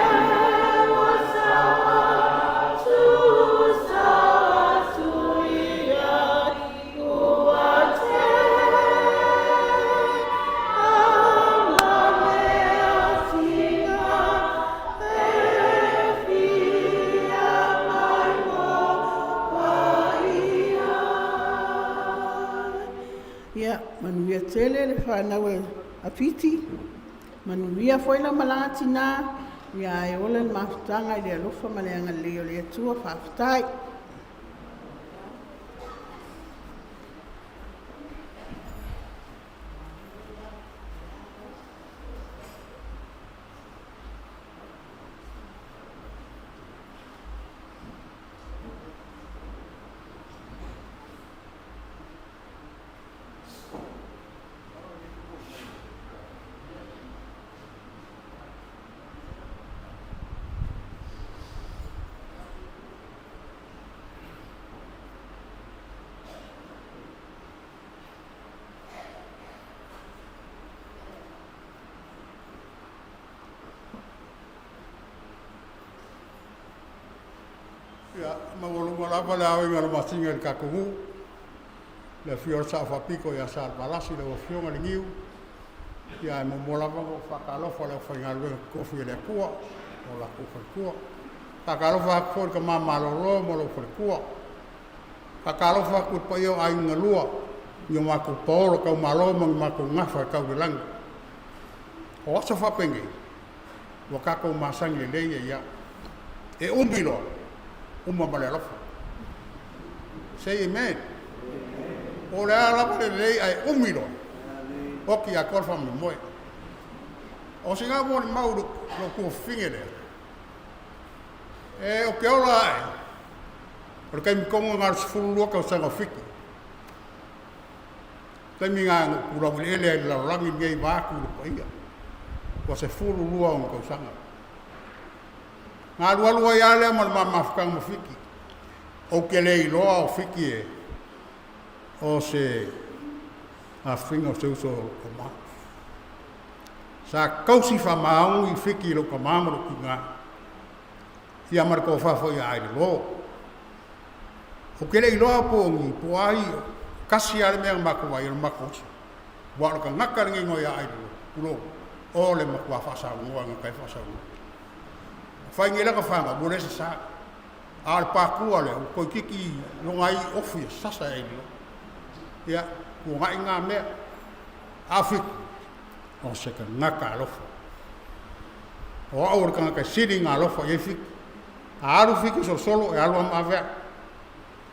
ua saoa tusa atu ia ua tea mau mea tinga e fia mai mo Ia, manuia tele le fanau e a Fiti, manuia foi lau malaga tinā, ia ae ola le mafutaga i le alofa ma le agalelei o le Atua. Faafetai. Ia, maualuga lava le aoina o le masina i le tatou nuu, le afio o le Sao Faapito ia Salevalasi, lau Afioga Legiu, ia ae muamua lava ona ou faatalofa i le aufaigaluega totofi a le Atua ma o latou faletua. Faatalofa atu foi i le tama malolo ma lou faletua. Faatalofa atu i le paia o aiga na lua, ni o matou paolo taumalo ma ni matou gafa e tau i le lagi. O aso faapenei, ua tatou masani lelei ai a. E umi loa, uma ma le alofa. Say amen. Po o le a lava le lelei ae umi loa, oti atoa le faamoemoe. O sina molimau i lou tuafafine lea, e, ou te ola ae, o le taimi tonu lena o le 12 tausaga o Fiti. Taimi lena na ou tulau eleele ai i le lalolagi lenei vaeatu le paia, ua 12 ona tausaga. Na alualu ai lava lea ma le ma mafutaga ma Fiti. Ou te le iloa o Fiti e o se afiga o se uso o ma. Sa kausi faamaogi Fiki i lou tamā ma lou tiga, ia ma le tofa foi ia Ailelo. Ou te le iloa po o ni po o ai, tasi lava le mea na matou vaai ai o le matou uso. Aua o le tagata lenei igoa ia Ailelo, tulou, o le matua faasaunoa e gata ai faasaunoa. A fai nei lana fanau, ua le sasa. A o le patua lea, ua toeitiiti lona ai ofi e sasa e Ailelo. Ia, tuanai na mea. A o Fiki, o se tagata alofa. O au o le tagata e sili ona alofa i ai Fiki. A alu Fiki solosolo, e alu lava ma ave au.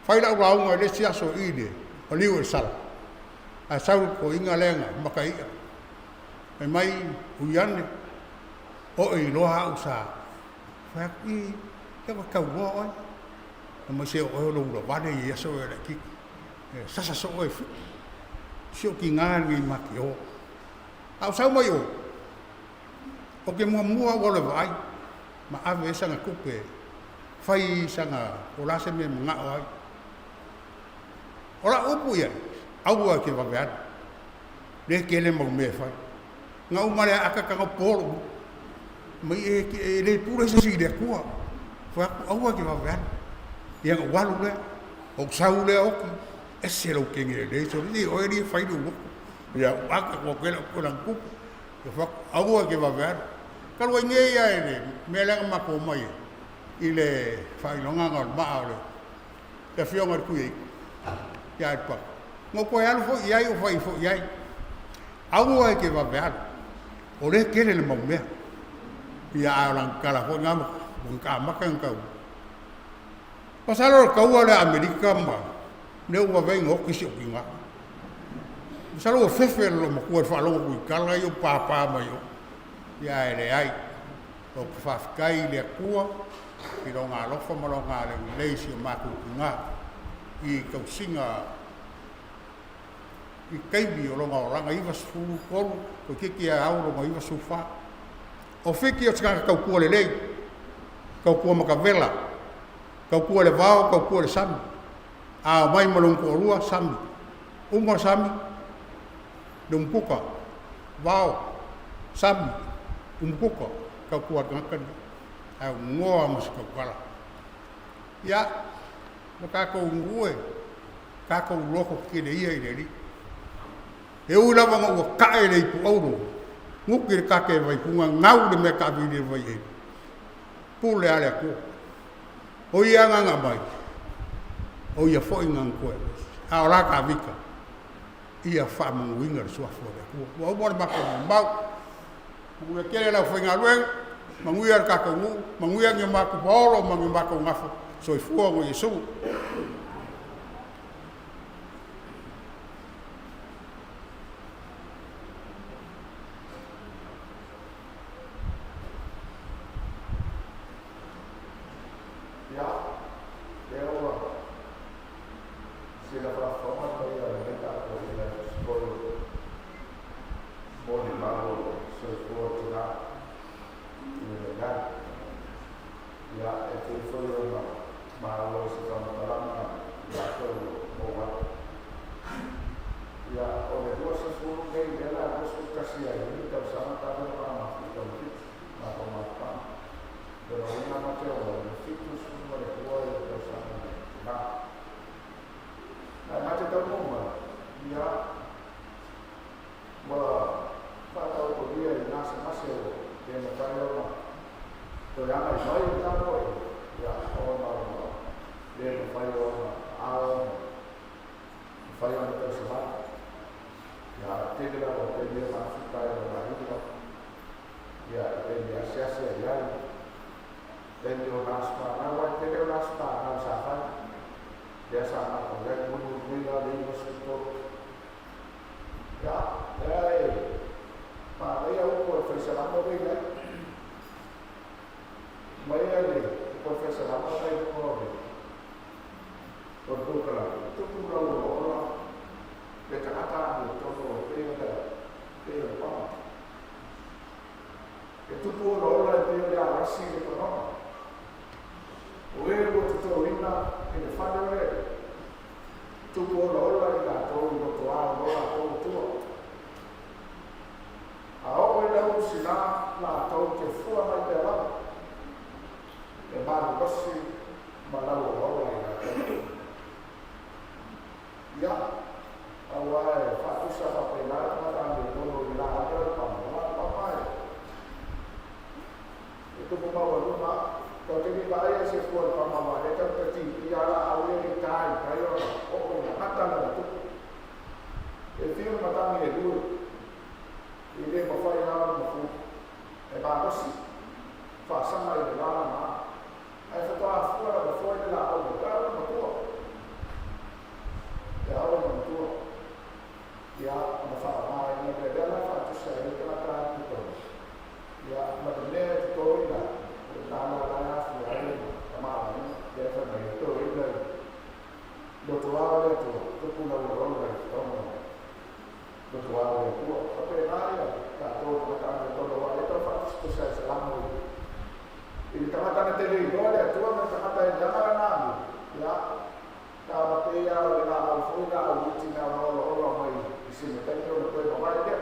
Fai lau lauga i le isi aso i le paliu o le sala, ae sau le toeaina lea na maka i'a. Fai mai, Ui ane, oe iloa au sa fai atu, i, ia ua tau loa oe. Fai mai, se o oe o lou ula vale i aso ia laitiiti. E sasa soo oe e Fiki. Si ou tiga lenei ma te o. A o sau mai o, o ke muamua au alu e vaai, ma ave ai sana tupe, fai sana, po o le a se mea e manao ai. O lau upu i ai, aua e te vave alu, lea e tele mau mea e fai. Na uma lea ata tago po lou mai e, e le pule se isi i le Atua. Fai atu, aua e te vave alu. Ia na ou alu lea, ou sau lea oti, ese lou kene lelei, sole, i oe alii e fai lou loto. Ia ou ata atu atu ai lau lana tupe. Ia fai atu, aua e te vave alu. Talu ai nei ia e le mea lea na matou omai ai, i le faailogaga o le maa o le le afioga i le Tuiaito, ia Alipaka. Na ou toe alu foi i ai ou fai foi i ai, aua e te vave alu, o lea e tele le mau mea. Ia a o lana tala foi lena ua na amata ona tau. Masalo o le taua lea a Amerika ma lea ua vave ai ona oti si ou tina. Masalo ua fefe le loomatua i le faalogo atu i tala ia ua pāpā mai o. Ia ae leai. Ou te faafetai i le Atua i Lona alofa ma Lona agalelei i si o matou tina i tausiga i taimi o lona olaga 93, toeitiiti e au lona 94. O Fiti o se tagata tautua lelei, tautua matavela, tautua i le vao, tautua i le sami. A omai ma lona toalua, sami. Uma le sami, le umukuka, vao, sami, umukuka, tautua le tagata lenei. Ae ugoa ma se tautala. Ia, lo tatou nuu e, tatou loto tetele ia i le Alii. E ui lava ina ua tae le ipu auro, nuki le kake e vaipuna, gau le mea taavili e le vaieli. Pule a le Atua. O ia agaga mai, o ia foi na toe aveese. A o la Tavita, ia faamanuina le suafa o le Atua. Ua uma le matou maumau. Manuia tele le aufaigaluega, manuia le tatou nuu, manuia ni o matou paolo ma ni o matou gafa. Soifua ma Iesu. Ia, lea ua sila faafofoga le paia o lenei tapuaiga e tusitolu molimau o le soifua o tina i le leai. Ia, e pei foi ona maua i se faamatalaga i latou o maua atu. Ia, o le 20 nei, lea o le a 21 ai i tausaga talu ona mafuta ma Fiti, matou mafutaga. Lona uiga na te o ai le 72 i le tausaga nei. Na. Ae ma te taunuu mai, ia, ua faataotolia i gasegase ua le mafai ona toe agai mai i le tapuaiga, ia, ona ua le mafai ona ao ma mafai ona tausamai. Ia, ae tele lava o taimi e mafuta ai ma aiga, ia, i taimi e asiasi ai ai, taimi o na aso fanau, ae tele o na aso fanau sa fai, lea sa matou i ai, mulimuli nei la le 93. Ia, lea e manaia upu a le Fai Salamo lea i ai. Mai ai le upu a le Fai Salamo lea i luga o le o le polokalame, e tupu lau olaola le tagata amiotonu e pei o le pei o le paga. E tupu olaola e pei o le alasi i le panoga. O e ua totoina i le fale o le Alii, tupu olaola i latou i lotoa o lo latou Atua. Lotoa o le Atua, tupu lauolaola i totonu o lotoa o le Atua. Faapena ia tatou tagata amiotonu aua o lea e tau faatusatusa e Salamo i le tagata na te le iloa le Atua ma le tagata e leaga lana amio. Ia, sa pei lava o le laau foi laau iti na ona olaola mai i sina taimi ona toe mavae lea.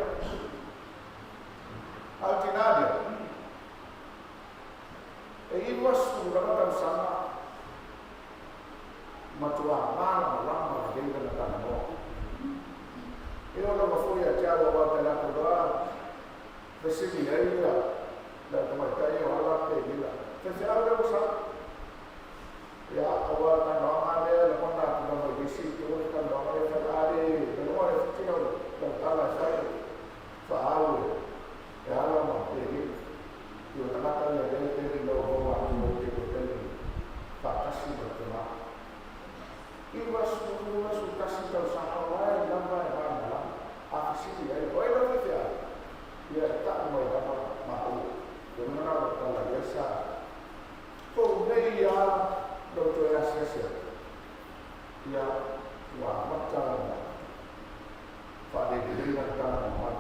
A o le tina lea, e 90 lava tausaga matua malamalama lelei lana talanoa. E oo lava foi ia te au aua te latou loa fesili ai ia le au tamaitai o ala pe lila. Faifeau lea ua sau. Ia, aua o le talanoaga lea e lagona atu lava i le isi itu o le talanoaga lea e fai, a le lagona le fiti lau tala e fai, faaau e ala ma Pelila. I o tagata ia lea e te le i maua atu ai te lua taimi faatasi ma le tama. 91 tausaga o la e lava e malamalama. A fesili ai, o ai lau faifeau? Ia e tau mai lava maua. Lona lena o lau tala lea sa tou nei a lou toe asiasi atu. Ia ua amata ona faalelelei lana tala mamai.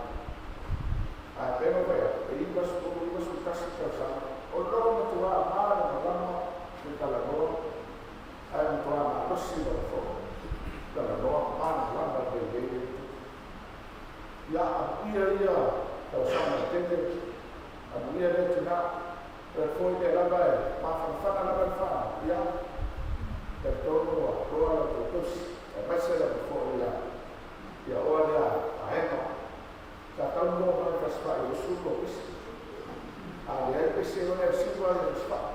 Ae pei ona fai atu, e 90, 91 tausaga, o lo o matuā malamalama le talanoa, ae matuā malosi lana foi talanoa malamalama lelei le tupu. Ia amuia ia tausaga e tele, amuia lea tina, toe foi lea lava e mafanafana lava le fanau, ia, talitonu ua loa la outou tausi, aemaise lava foi ia Ia oa lea vaega. Sa tau loa mai fasifai o sulu o pisi. A leai pisi ona e siva ia fasifai.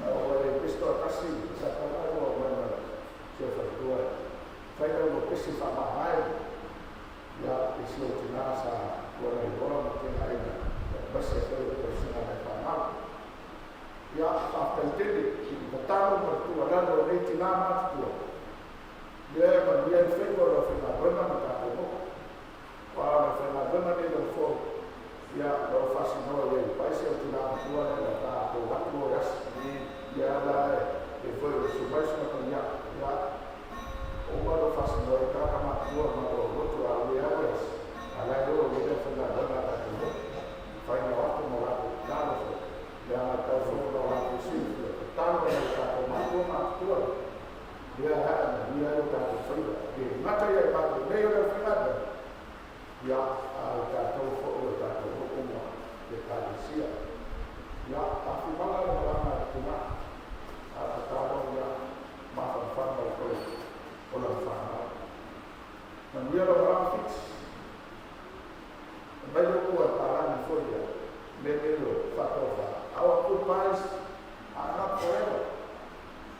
A o le pisi toatasi sa tau mai loa mai ma si o faletua e fai lau lo pisi faamamae. Ia i si ou tina sa tuana iloa ma tigaina aemaise foi o le tausiga a nai fanau. Ia faafetai tele i le tatalo ma le tuualalo a nei tina matutua. Lea e manuia ai faiva o le aufaigaluega ma tatou nuu. Aua o le aufaigaluega nei lau foe, ia, o lo o faasinoa i ai pai si au tina matua lea na tatou atu o e asi. Ia la e foi o le susu mai susu mai ia, ia, ua uma ona faasinoa i tagata matutua ma lo lotu a ue au e asi, a la e o i ai le aufaigaluega a tatou nuu. Fai na o atu ma latou tatalo foi, leaga e tau foi ona o latou silafia, tatalo nai o tatou matua matutua. Lea e ae manuia ai o tatou faiva. E le gata ia i matou nei o le aufaigaluega, ia, a o tatou foi o tatou nuu ma le Ekalesia. Ia, afimala le malaga a le tina, a tatalo ia mafanafana i toe o lana fanau. Manuia lau malaga Fiti. Fai mai le upu a le palagi foi ia, mea nei o faatofa. Our goodbyes are not forever.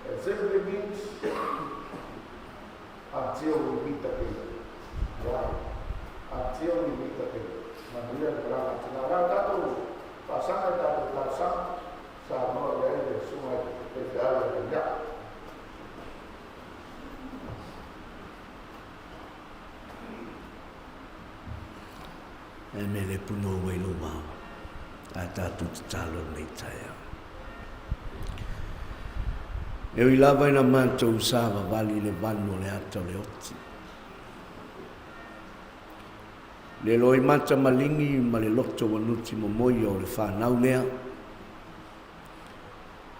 It simply means until we meet again. Yeah. Until we meet again. Manuia le malaga a tina. La tatou faasaga i tatou talosaga, sa noa i ai le susuga i le faifeau ia Tania. E mele punou ai lou ao, a tatou tatalo lenei taeao. E ui lava ina matou savavali i le vanu o le ata o le oti, le loimata maligi ma le loto ua nuti momoia o le fanau lea,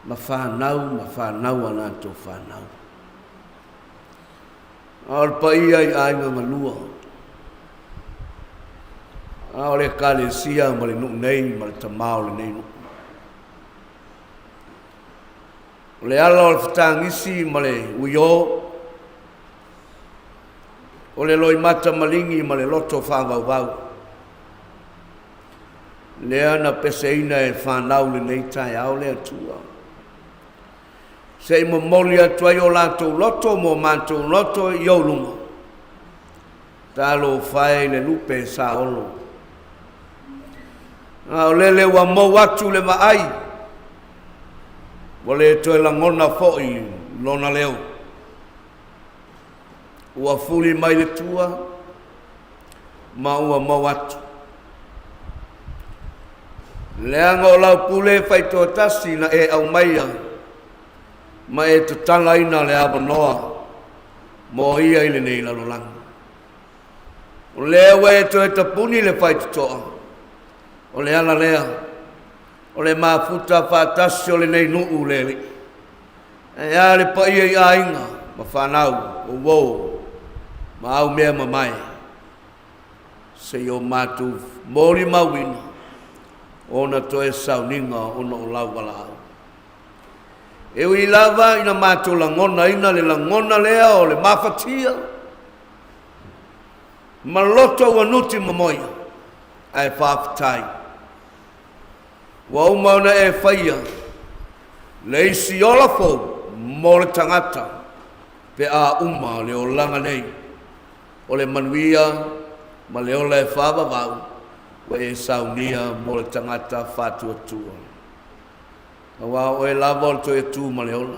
ma fanau ma fanau a latou fanau. A o le paia i aiga galua, a o le Ekalesia ma le nuu nei ma le tama o lenei nuu. O le ala o le fetagisi ma le uiō, o le loimata maligi ma le loto faavauvau, lea na peseina e fanau lenei taeao le Atua. Se i momoli atu ai o latou loto ma o matou loto i ou luma. Talofa e i le lupe saolo. A o lele ua mou atu le vaai, ua le toe lagona foi lona leo. Ua fuli mai le tua ma ua mou atu. Leaga o lau pule faitoatasi na e aumaia ma e tatalaina le avanoa. Mo ia i lenei lalolagi. O lea ua e toe tapuni le faitotoa, o le ala lea, o le mafuta faatasi o lenei nuu le Alii. Ae a le paia i aiga ma fanau, o uo ma au mea mamae, se i o matou molimauina ona toe sauniga ona o lau valaau. E ui lava ina matou lagonaina le lagona lea o le mafatia ma loto ua nuti momoia, ae faafetai ua uma ona e faia le isi ola fou mo le tagata pe a uma le olaga nei o le manuia ma le ola e faavavau ua e saunia mo le tagata faatuatua. Aua o oe lava o le toe tu ma le ola.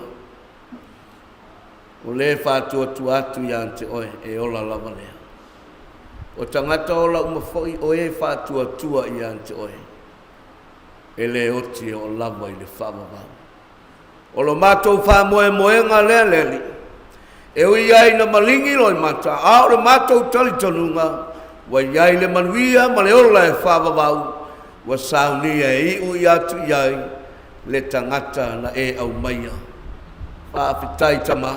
O le faatuatua atu ia te oe, e ola lava lea. O tagata ola uma foi o e faatuatua ia te oe, e le oti e oo lava i le faavavau. O lo matou faamoemoega lea le Alii, e ui ai ina maligi loimata, a o le matou talitonuga, ua i ai le manuia ma le ola e faavavau, ua saunia e iu i atu i ai le tagata na e aumaia. Faafetai Tama,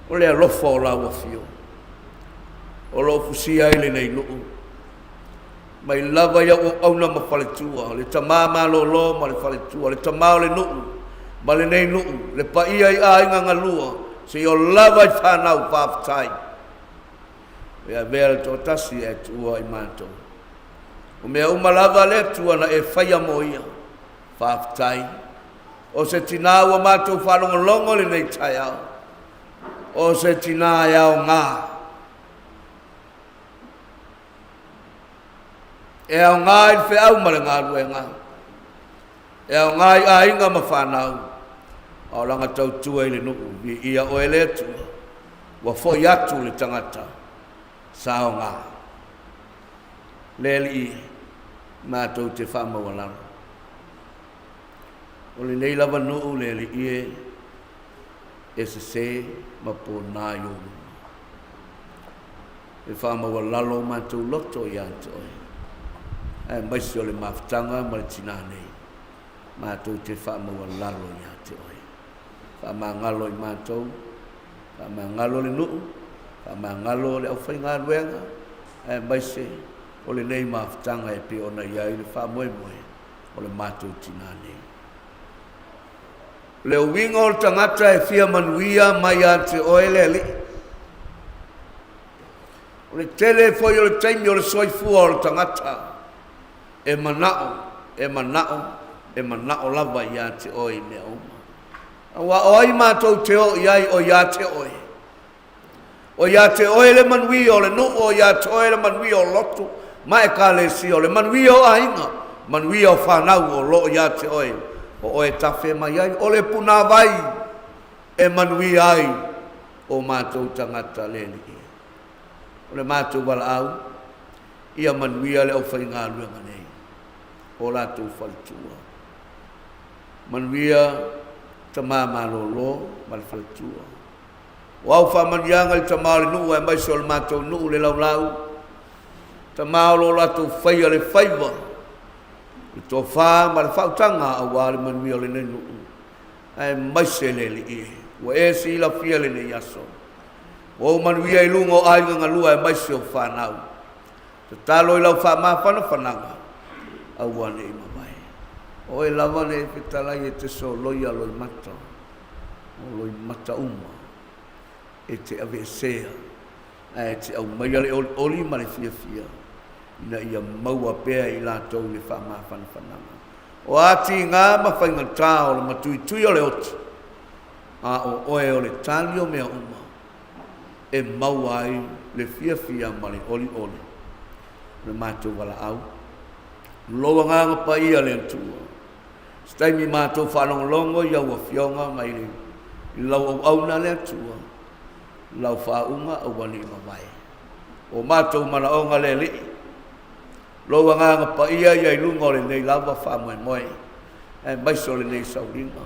o le alofa o lau afio o lo o fusia ai lenei nuu, mai lava i au auauna ma faletua, le tama malolo ma le faletua, le tama o le nuu ma lenei nuu, le paia i aiga galua, seia lava i fanau. Faafetai. E avea le toatasi ae tuua i matou. O mea uma lava le Atua na e faia mo ia. Faafetai. O se tinā ua matou faalogologo i lenei taeao. O se tinā e aoga. E aoga i le feau ma le galuega. E aoga i aiga ma fanau. A o lana tautua i le nuu, viia oe le Atua. Ua foi atu le tagata sa aoga. Le Alii, matou te faamaualalo. O lenei lava nuu le Alii e, e sese ma pona i ou luma. E faamaualalo o matou loto ia te oe, aemaise o le mafutaga ma le tinā nei, matou te faamaualalo ia te oe. Faamagalo i matou, faamagalo le nuu, faamagalo le aufaigaluega, aemaise o lenei mafutaga e pei ona i ai le faamoemoe o le matou tinā nei. O le uiga o le tagata e fia manuia mai ia te oe le Alii. O le tele foi o le taimi o le soifua o le tagata e manao, e manao, e manao lava ia te oe i mea uma. Aua o ai matou te oo i ai o ia te oe? O ia te oe le manuia o le nuu, o ia te oe le manuia o lotu ma ekalesia, o le manuia o aiga, manuia o fanau o lo o ia te oe, o oe e tafe mai ai, o le punāwai e manuia ai o matou tagata le Alii. O le matou valaau, ia manuia le aufaigaluega nei, o latou faletua. Manuia tama malolo ma le faletua. O au faamanuiaga i le tama o le nuu aemaise o le matou nuu le laulau, tama o lo o latou faia le faiva, le tofa ma le faautaga aua le manuia o lenei nuu, aemaise le Alii e. Ua e silafia lenei aso. Ua ou manuia i luga o aiga galua aemaise o fanau. Tatalo i lau faamafanafanaga, aua ne i mavae. O oe lava le fetalai e te soloia loimata. O loimata uma e te aveesea, ae te aumaia le olioli ma le fiafia, ina ia maua pea e i latou le faamafanafanaga. O a tiga ma faigata o le matuitui o le oti, a o oe o le tali o mea uma, e maua ai le fiafia ma le olioli. O le matou valaau, lou Agaga Paia le Atua, Se taimi matou faalogologo i au afioga mai le i lau auauna le Atua, lau faauuga aua ne i mavae. O matou manaoga le Alii, lou Agaga Paia ia i luga o lenei lava faamoemoe, aemaise o lenei sauliga.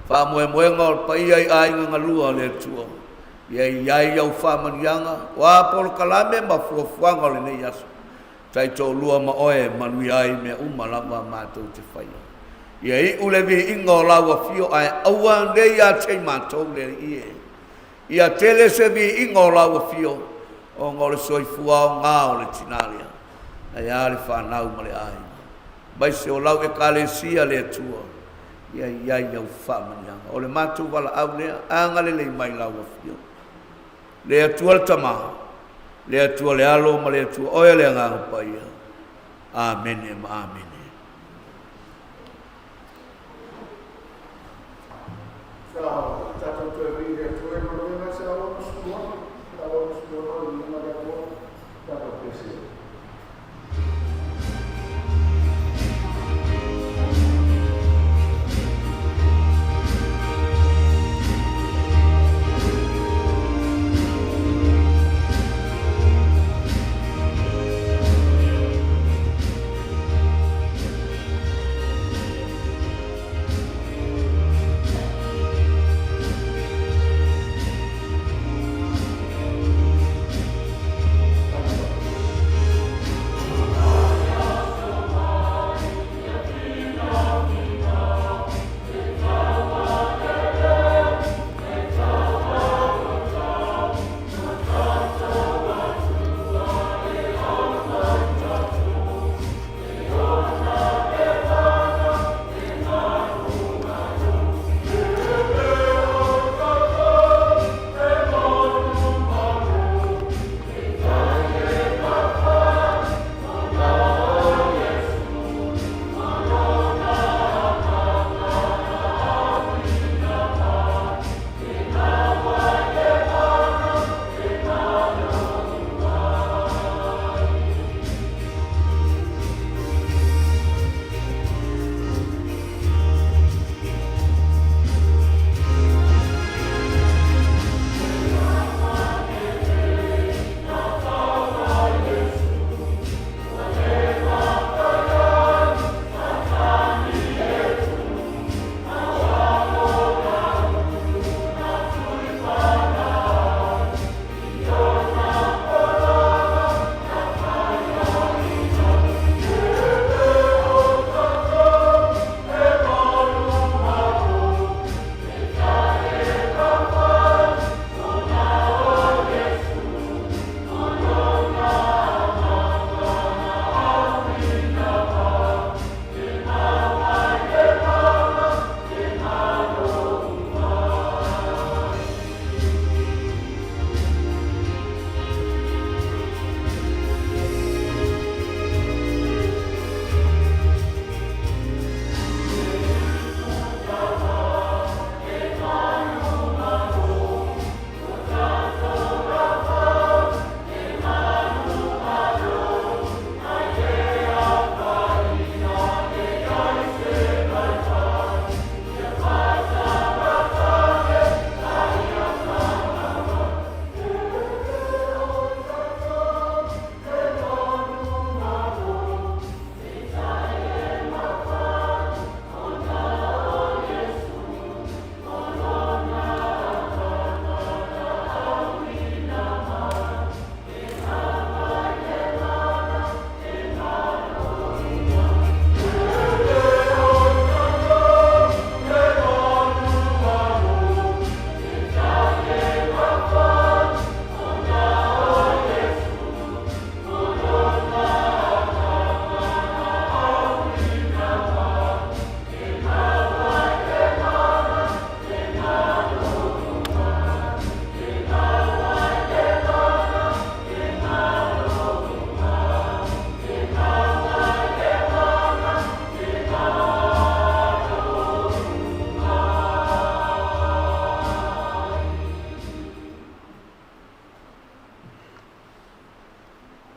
Faamoemoega o le paia i aiga galua le Atua. Ia i ai au faamanuiaga, o a polokalame ma fuafuaga o lenei aso, taitoalua ma oe e manuia ai mea uma lava matou te faia. Ia iu le viiga o lau afio ae aua nei ia te i matou le Alii e. Ia tele se viiga o lau afio ona o le soifua aoga o le tina lea, ae a le fanau ma le aiga, aemaise o lau Ekalesia le Atua. Ia i ai au faamanuiaga. O le matou valaau lea, agalelei mai lau Afioga. Le Atua le Tama, le Atua le Alo ma le Atua oe le Agaga Paia. Amene ma amene. Sa tatou toe vii le Atua i lona mea 166, 166 le viiga o le Atua, tatou pese.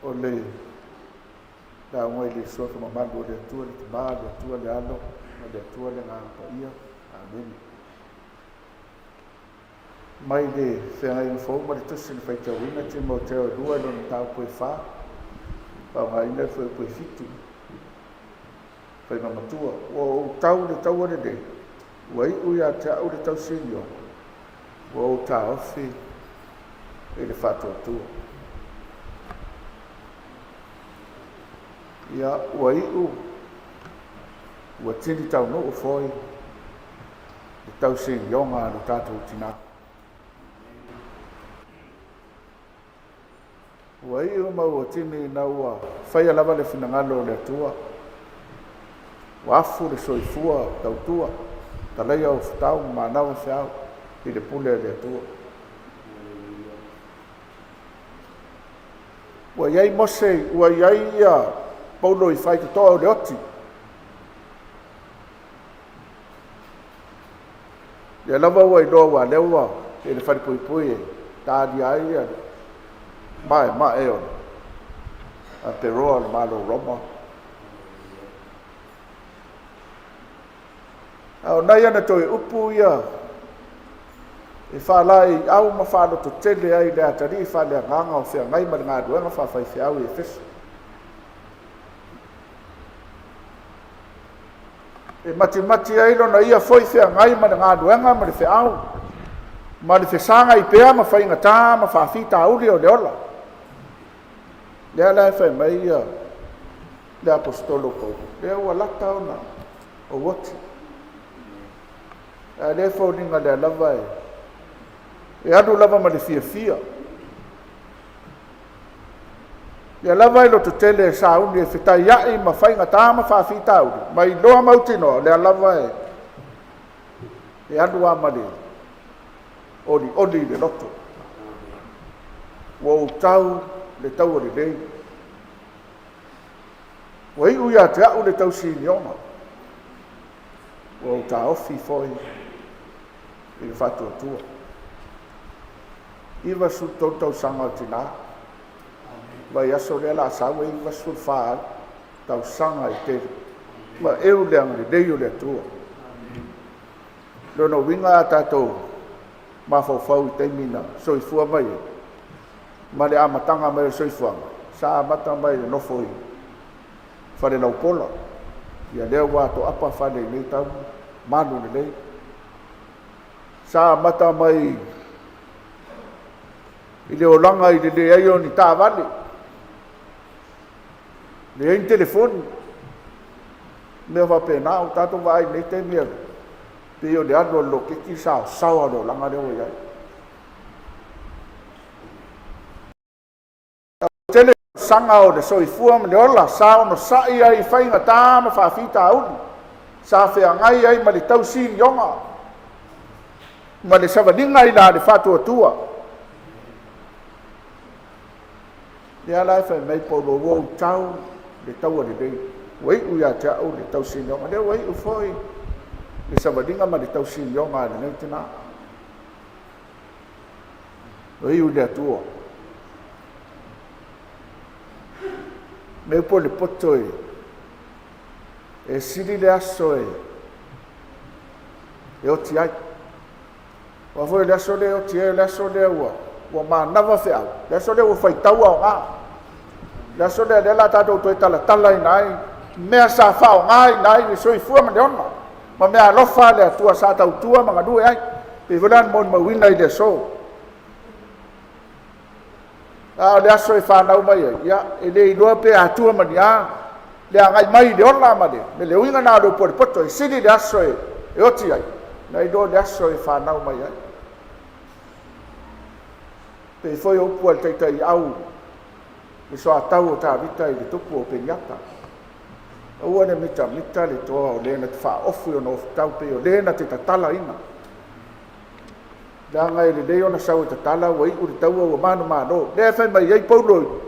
O le lauga i le suafa mamalu o le Atua le Tama, le Atua le Alo, ma le Atua le Agaga Paia. Amene. Mai le Feagaiga Fou ma le Tusi na faitauina Timoteo 2 i lona mataupu e 4, faaaogaina le fuaiupu e 7, faiga matua. Ua ou tau i le taua lelei, ua iu ia te au le tausinio, ua ou taofi i le faatuatua. Ia, ua iu, ua tini taunuu foi le tausinioga a lo tatou tinā. Ua iu ma ua tini ina ua faia lava le finagalo o le Atua, ua afu le soifua tautua, talaia o futau ma manawa feau i le pule a le Atua. Ua i ai Mose, ua i ai ia Paulo i faitotoa o le oti. Ia lava ua iloa ua lea ua i le falepuipui e talia ai ia maemae o le Aperoa o le Malo Roma. A o nai ana toe upu ia e faalaeiau ma faalototele ai le atalii faaleagaga o feagai ma le galuega faafaifeau i Efeso. E matimati ai lona ia foi feagai ma le galuega ma le feau, ma le fesagai pea ma faigata ma faafitauli o le ola. Lea la e fai mai ia le aposetolo Paulo, lea ua lata ona ou oti. A lea e foliga lea lava e alu lava ma le fiafia. Ia lava e lototele e sauni e fetaiai ma faigata ma faafitauli, ma iloa mautinoa, o lea lava e e alu lava ma le olioli i le loto. Ua ou tau le taua lelei. Ua iu ia te au le tausinioga. Ua ou taofi foi i le faatuatua. 93 tausaga o tinā. Vaiaso lea la sau e 94 tausaga e tele. Ma eu le agalelei o le Atua. Lona uiga a tatou mafaufau i taimi na soifua mai ai, ma le amataga mai o le soifuaga, sa amata mai i le nofo i Falelaupola. Ia lea ua atoapa fale i nei tau, malu lelei. Sa amata mai i le olaga i le leai o ni taavale, leai ni telefoni, mea faapena. Ua tatou vaai i nei taimi, pei o le alu a le loketi saosaoa o le olaga lea ua i ai. Tele tausaga o le soifua ma le ola sa onosai ai i faigata ma faafitauli, sa feagai ai ma le tausinioga ma le savaliga i la le faatuatua. Lea la e fai mai Paulo, ua ou tau le taua lelei, ua iu ia te au le tausinioga, lea ua iu foi le savaliga ma le tausinioga a lenei tina. Ua iu i le Atua. Mea po le poto e, e sili le aso e, e oti ai. Aua foi o le aso lea e oti ai, o le aso lea ua, ua manava feau, le aso lea ua faitau aoga. Le aso lea lea la tatou toe talatalaina ai mea sa faaaogaina ai le soifua ma le ola ma mea alofa a le Atua sa tautua ma galue ai. Pei foi la na molimauina i le aso. A o le aso e fanau mai ai, ia, e le iloa pe atua ma ni a le agai mai i le ola ma le, le uiga na o le upu a le poto, e sili le aso e, e oti ai, na iloa le aso e fanau mai ai. Pei foi o upu a le taitaiau le soatau o Tavita i le tupu o Peniata. Aua ne mitamita le toa o le na te faaofu i ona ofutau pei o le na te tatalaina. Leaga e lelei ona sau e tatala ua iu le taua ua manumalo. Lea e fai mai ai Paulo,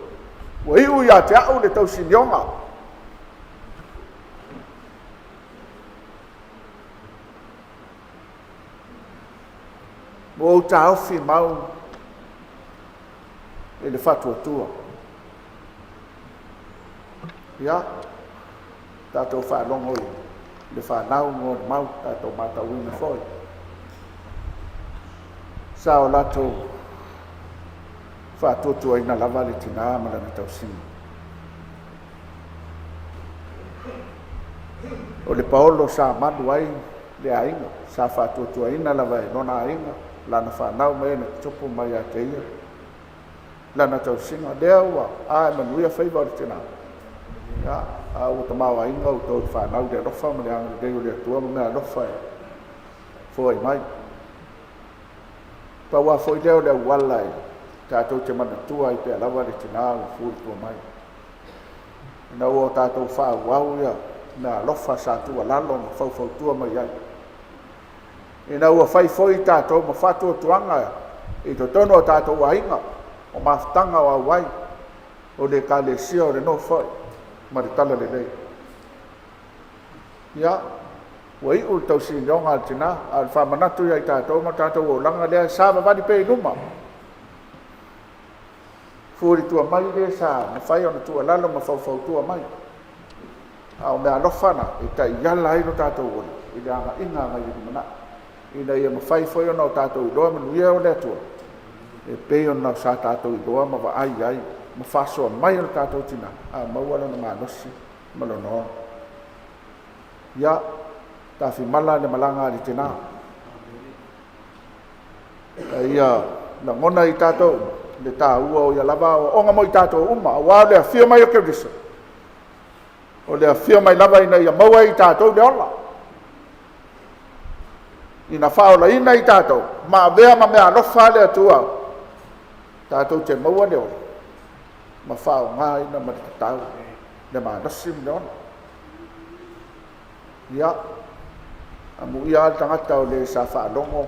ua iu ia te au le tausinioga. Ua ou taofi mau i le faatuatua. Ia, tatou faalogo i le fanau mo le mau, tatou matauina foi. Sa o latou faatuatuaina lava le tinā ma lana tausiga. O le paolo sa malu ai le aiga, sa faatuatuaina lava e lona aiga, lana fanau ma e na tutupu mai ia te ia. lana tausiga lea ua ae manuia faiva o le tinā. Ia, a ua tamaoaiga outou i le fanau i le alofa ma le agalelei o le Atua ma meaalofa e foai mai. Pau lava foi lea o le auala e tatou te manatua ai pea lava le tinā ua fulitua mai. Ina ua o tatou faaauau ia meaalofa sa tuualalo ma faufautua mai ai. Ina ua fai foi tatou ma faatuatuaga i totonu o tatou aiga, o mafutaga o auai, o le ekalesia o le Nofoai ma le Talalelei. Ia, ua iu le tausinioga a le tina, a o le faamanatu ia i tatou ma tatou olaga lea e savavali pea i luma. Fulitua mai le sa mafai ona tuualalo ma faufautua mai. A o meaalofa na e taiala ai lo tatou ola i le agaiga agai le lumanai, ina ia mafai foi ona tatou iloa manuia o le Atua e pei ona sa tatou iloa ma vaai ai ma faasoa mai o le tatou tina, a maua lona malosi ma lona ola. Ia, tafimala le malaga a le tina. A ia lagona i tatou uma le taua o ia lava aoaoga mo i tatou uma, aua o le afio mai o Keriso, o le afio mai lava ina ia maua e i tatou le ola, ina faaolaina i tatou ma avea ma meaalofa a le Atua tatou te maua le ola ma faaaogaina ma le tatau le malosi ma le ola. Ia, amuia lava le tagata o le sa faalogo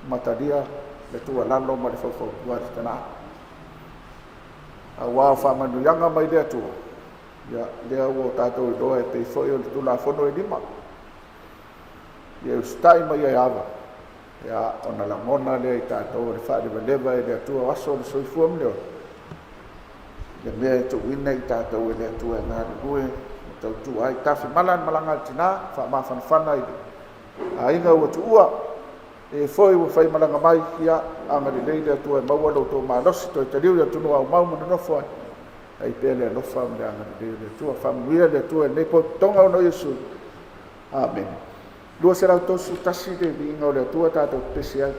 ma talia le tuualalo ma le faufautua a le tina. Aua o faamanuiaga mai le Atua, ia, lea ua tatou iloa e pei foi o le Tulafono e 5. Ia usitai ma ia ava, ia, ona lagona lea i tatou o le faalevaleva e le Atua o aso o le soifua ma le ola, le mea e tuuina i tatou e le Atua e galulue ma tautua ai. Tafimala le malaga a le tina, faamafanafana i le aiga ua tuua, e foi ua faimalaga mai, ia agalelei le Atua e maua lo outou malosi toe taliu i atunuu aumau ma nonofo ai, ai pea le alofa ma le agalelei o le Atua. Faamanuia le Atua i lenei potopotoga ona o Iesu. Amene. 231 le viiga o le Atua tatou pepesi ai.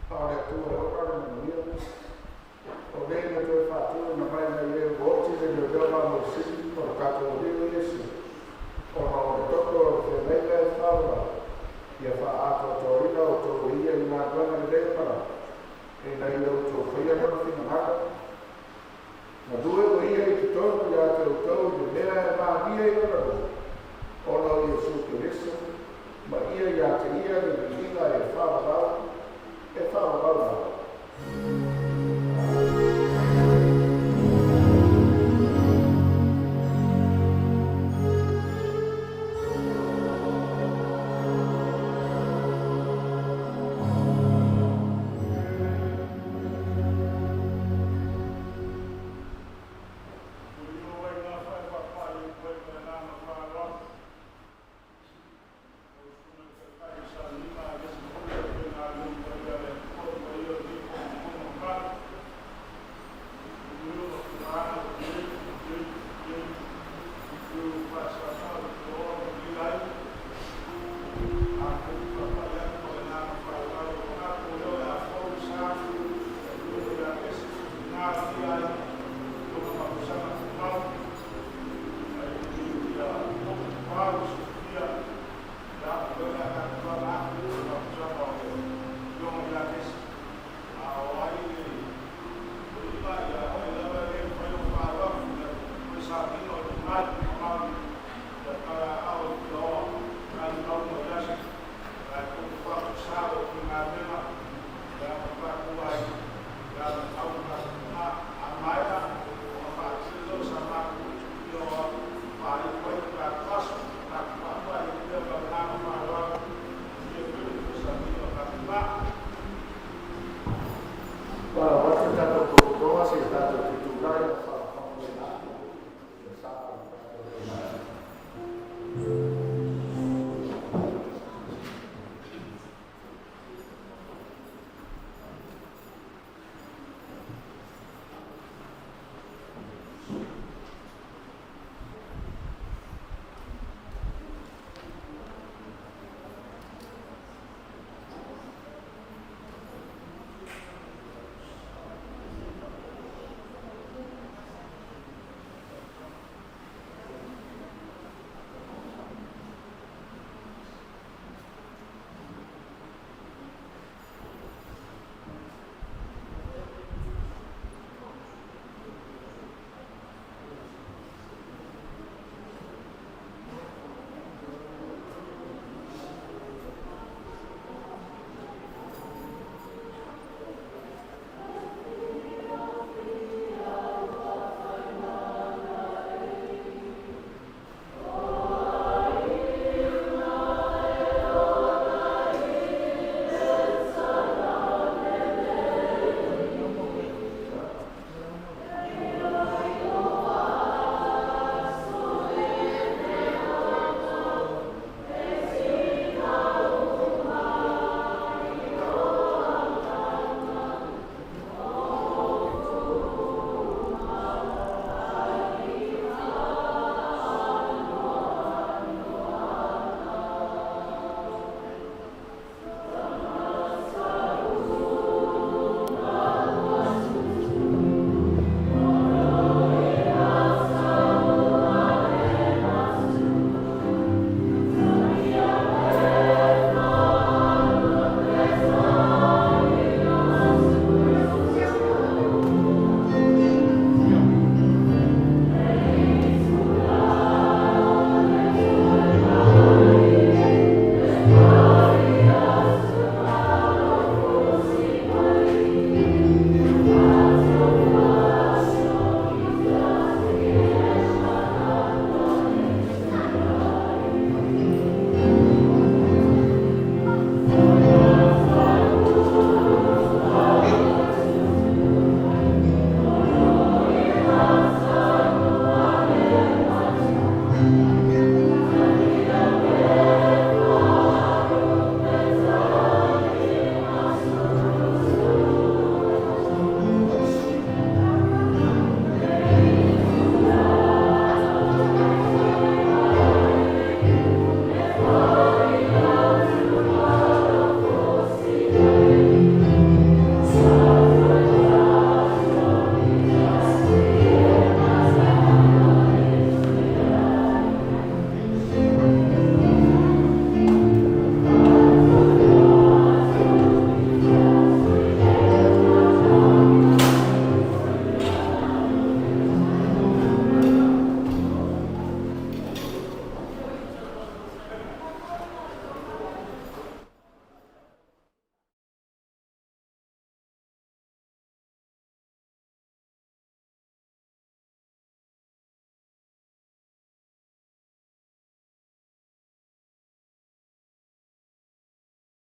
A o le Atua e ola le manuia. O nei na toe faatulana mai nai e ua oti le leoleo malosili o le tatou Alii o Iesu, ona o le toto o le feagaiga e faavavau, ia faaatoatoaina outou e ia i galuega lelei ma lava, ina ia outou faia lona finagalo. Galue o ia i totonu ia te outou i le mea e malie i lona luma, ona o Iesu Keriso, ma ia ia te ia le viiga e faavavau, e faavavau lava.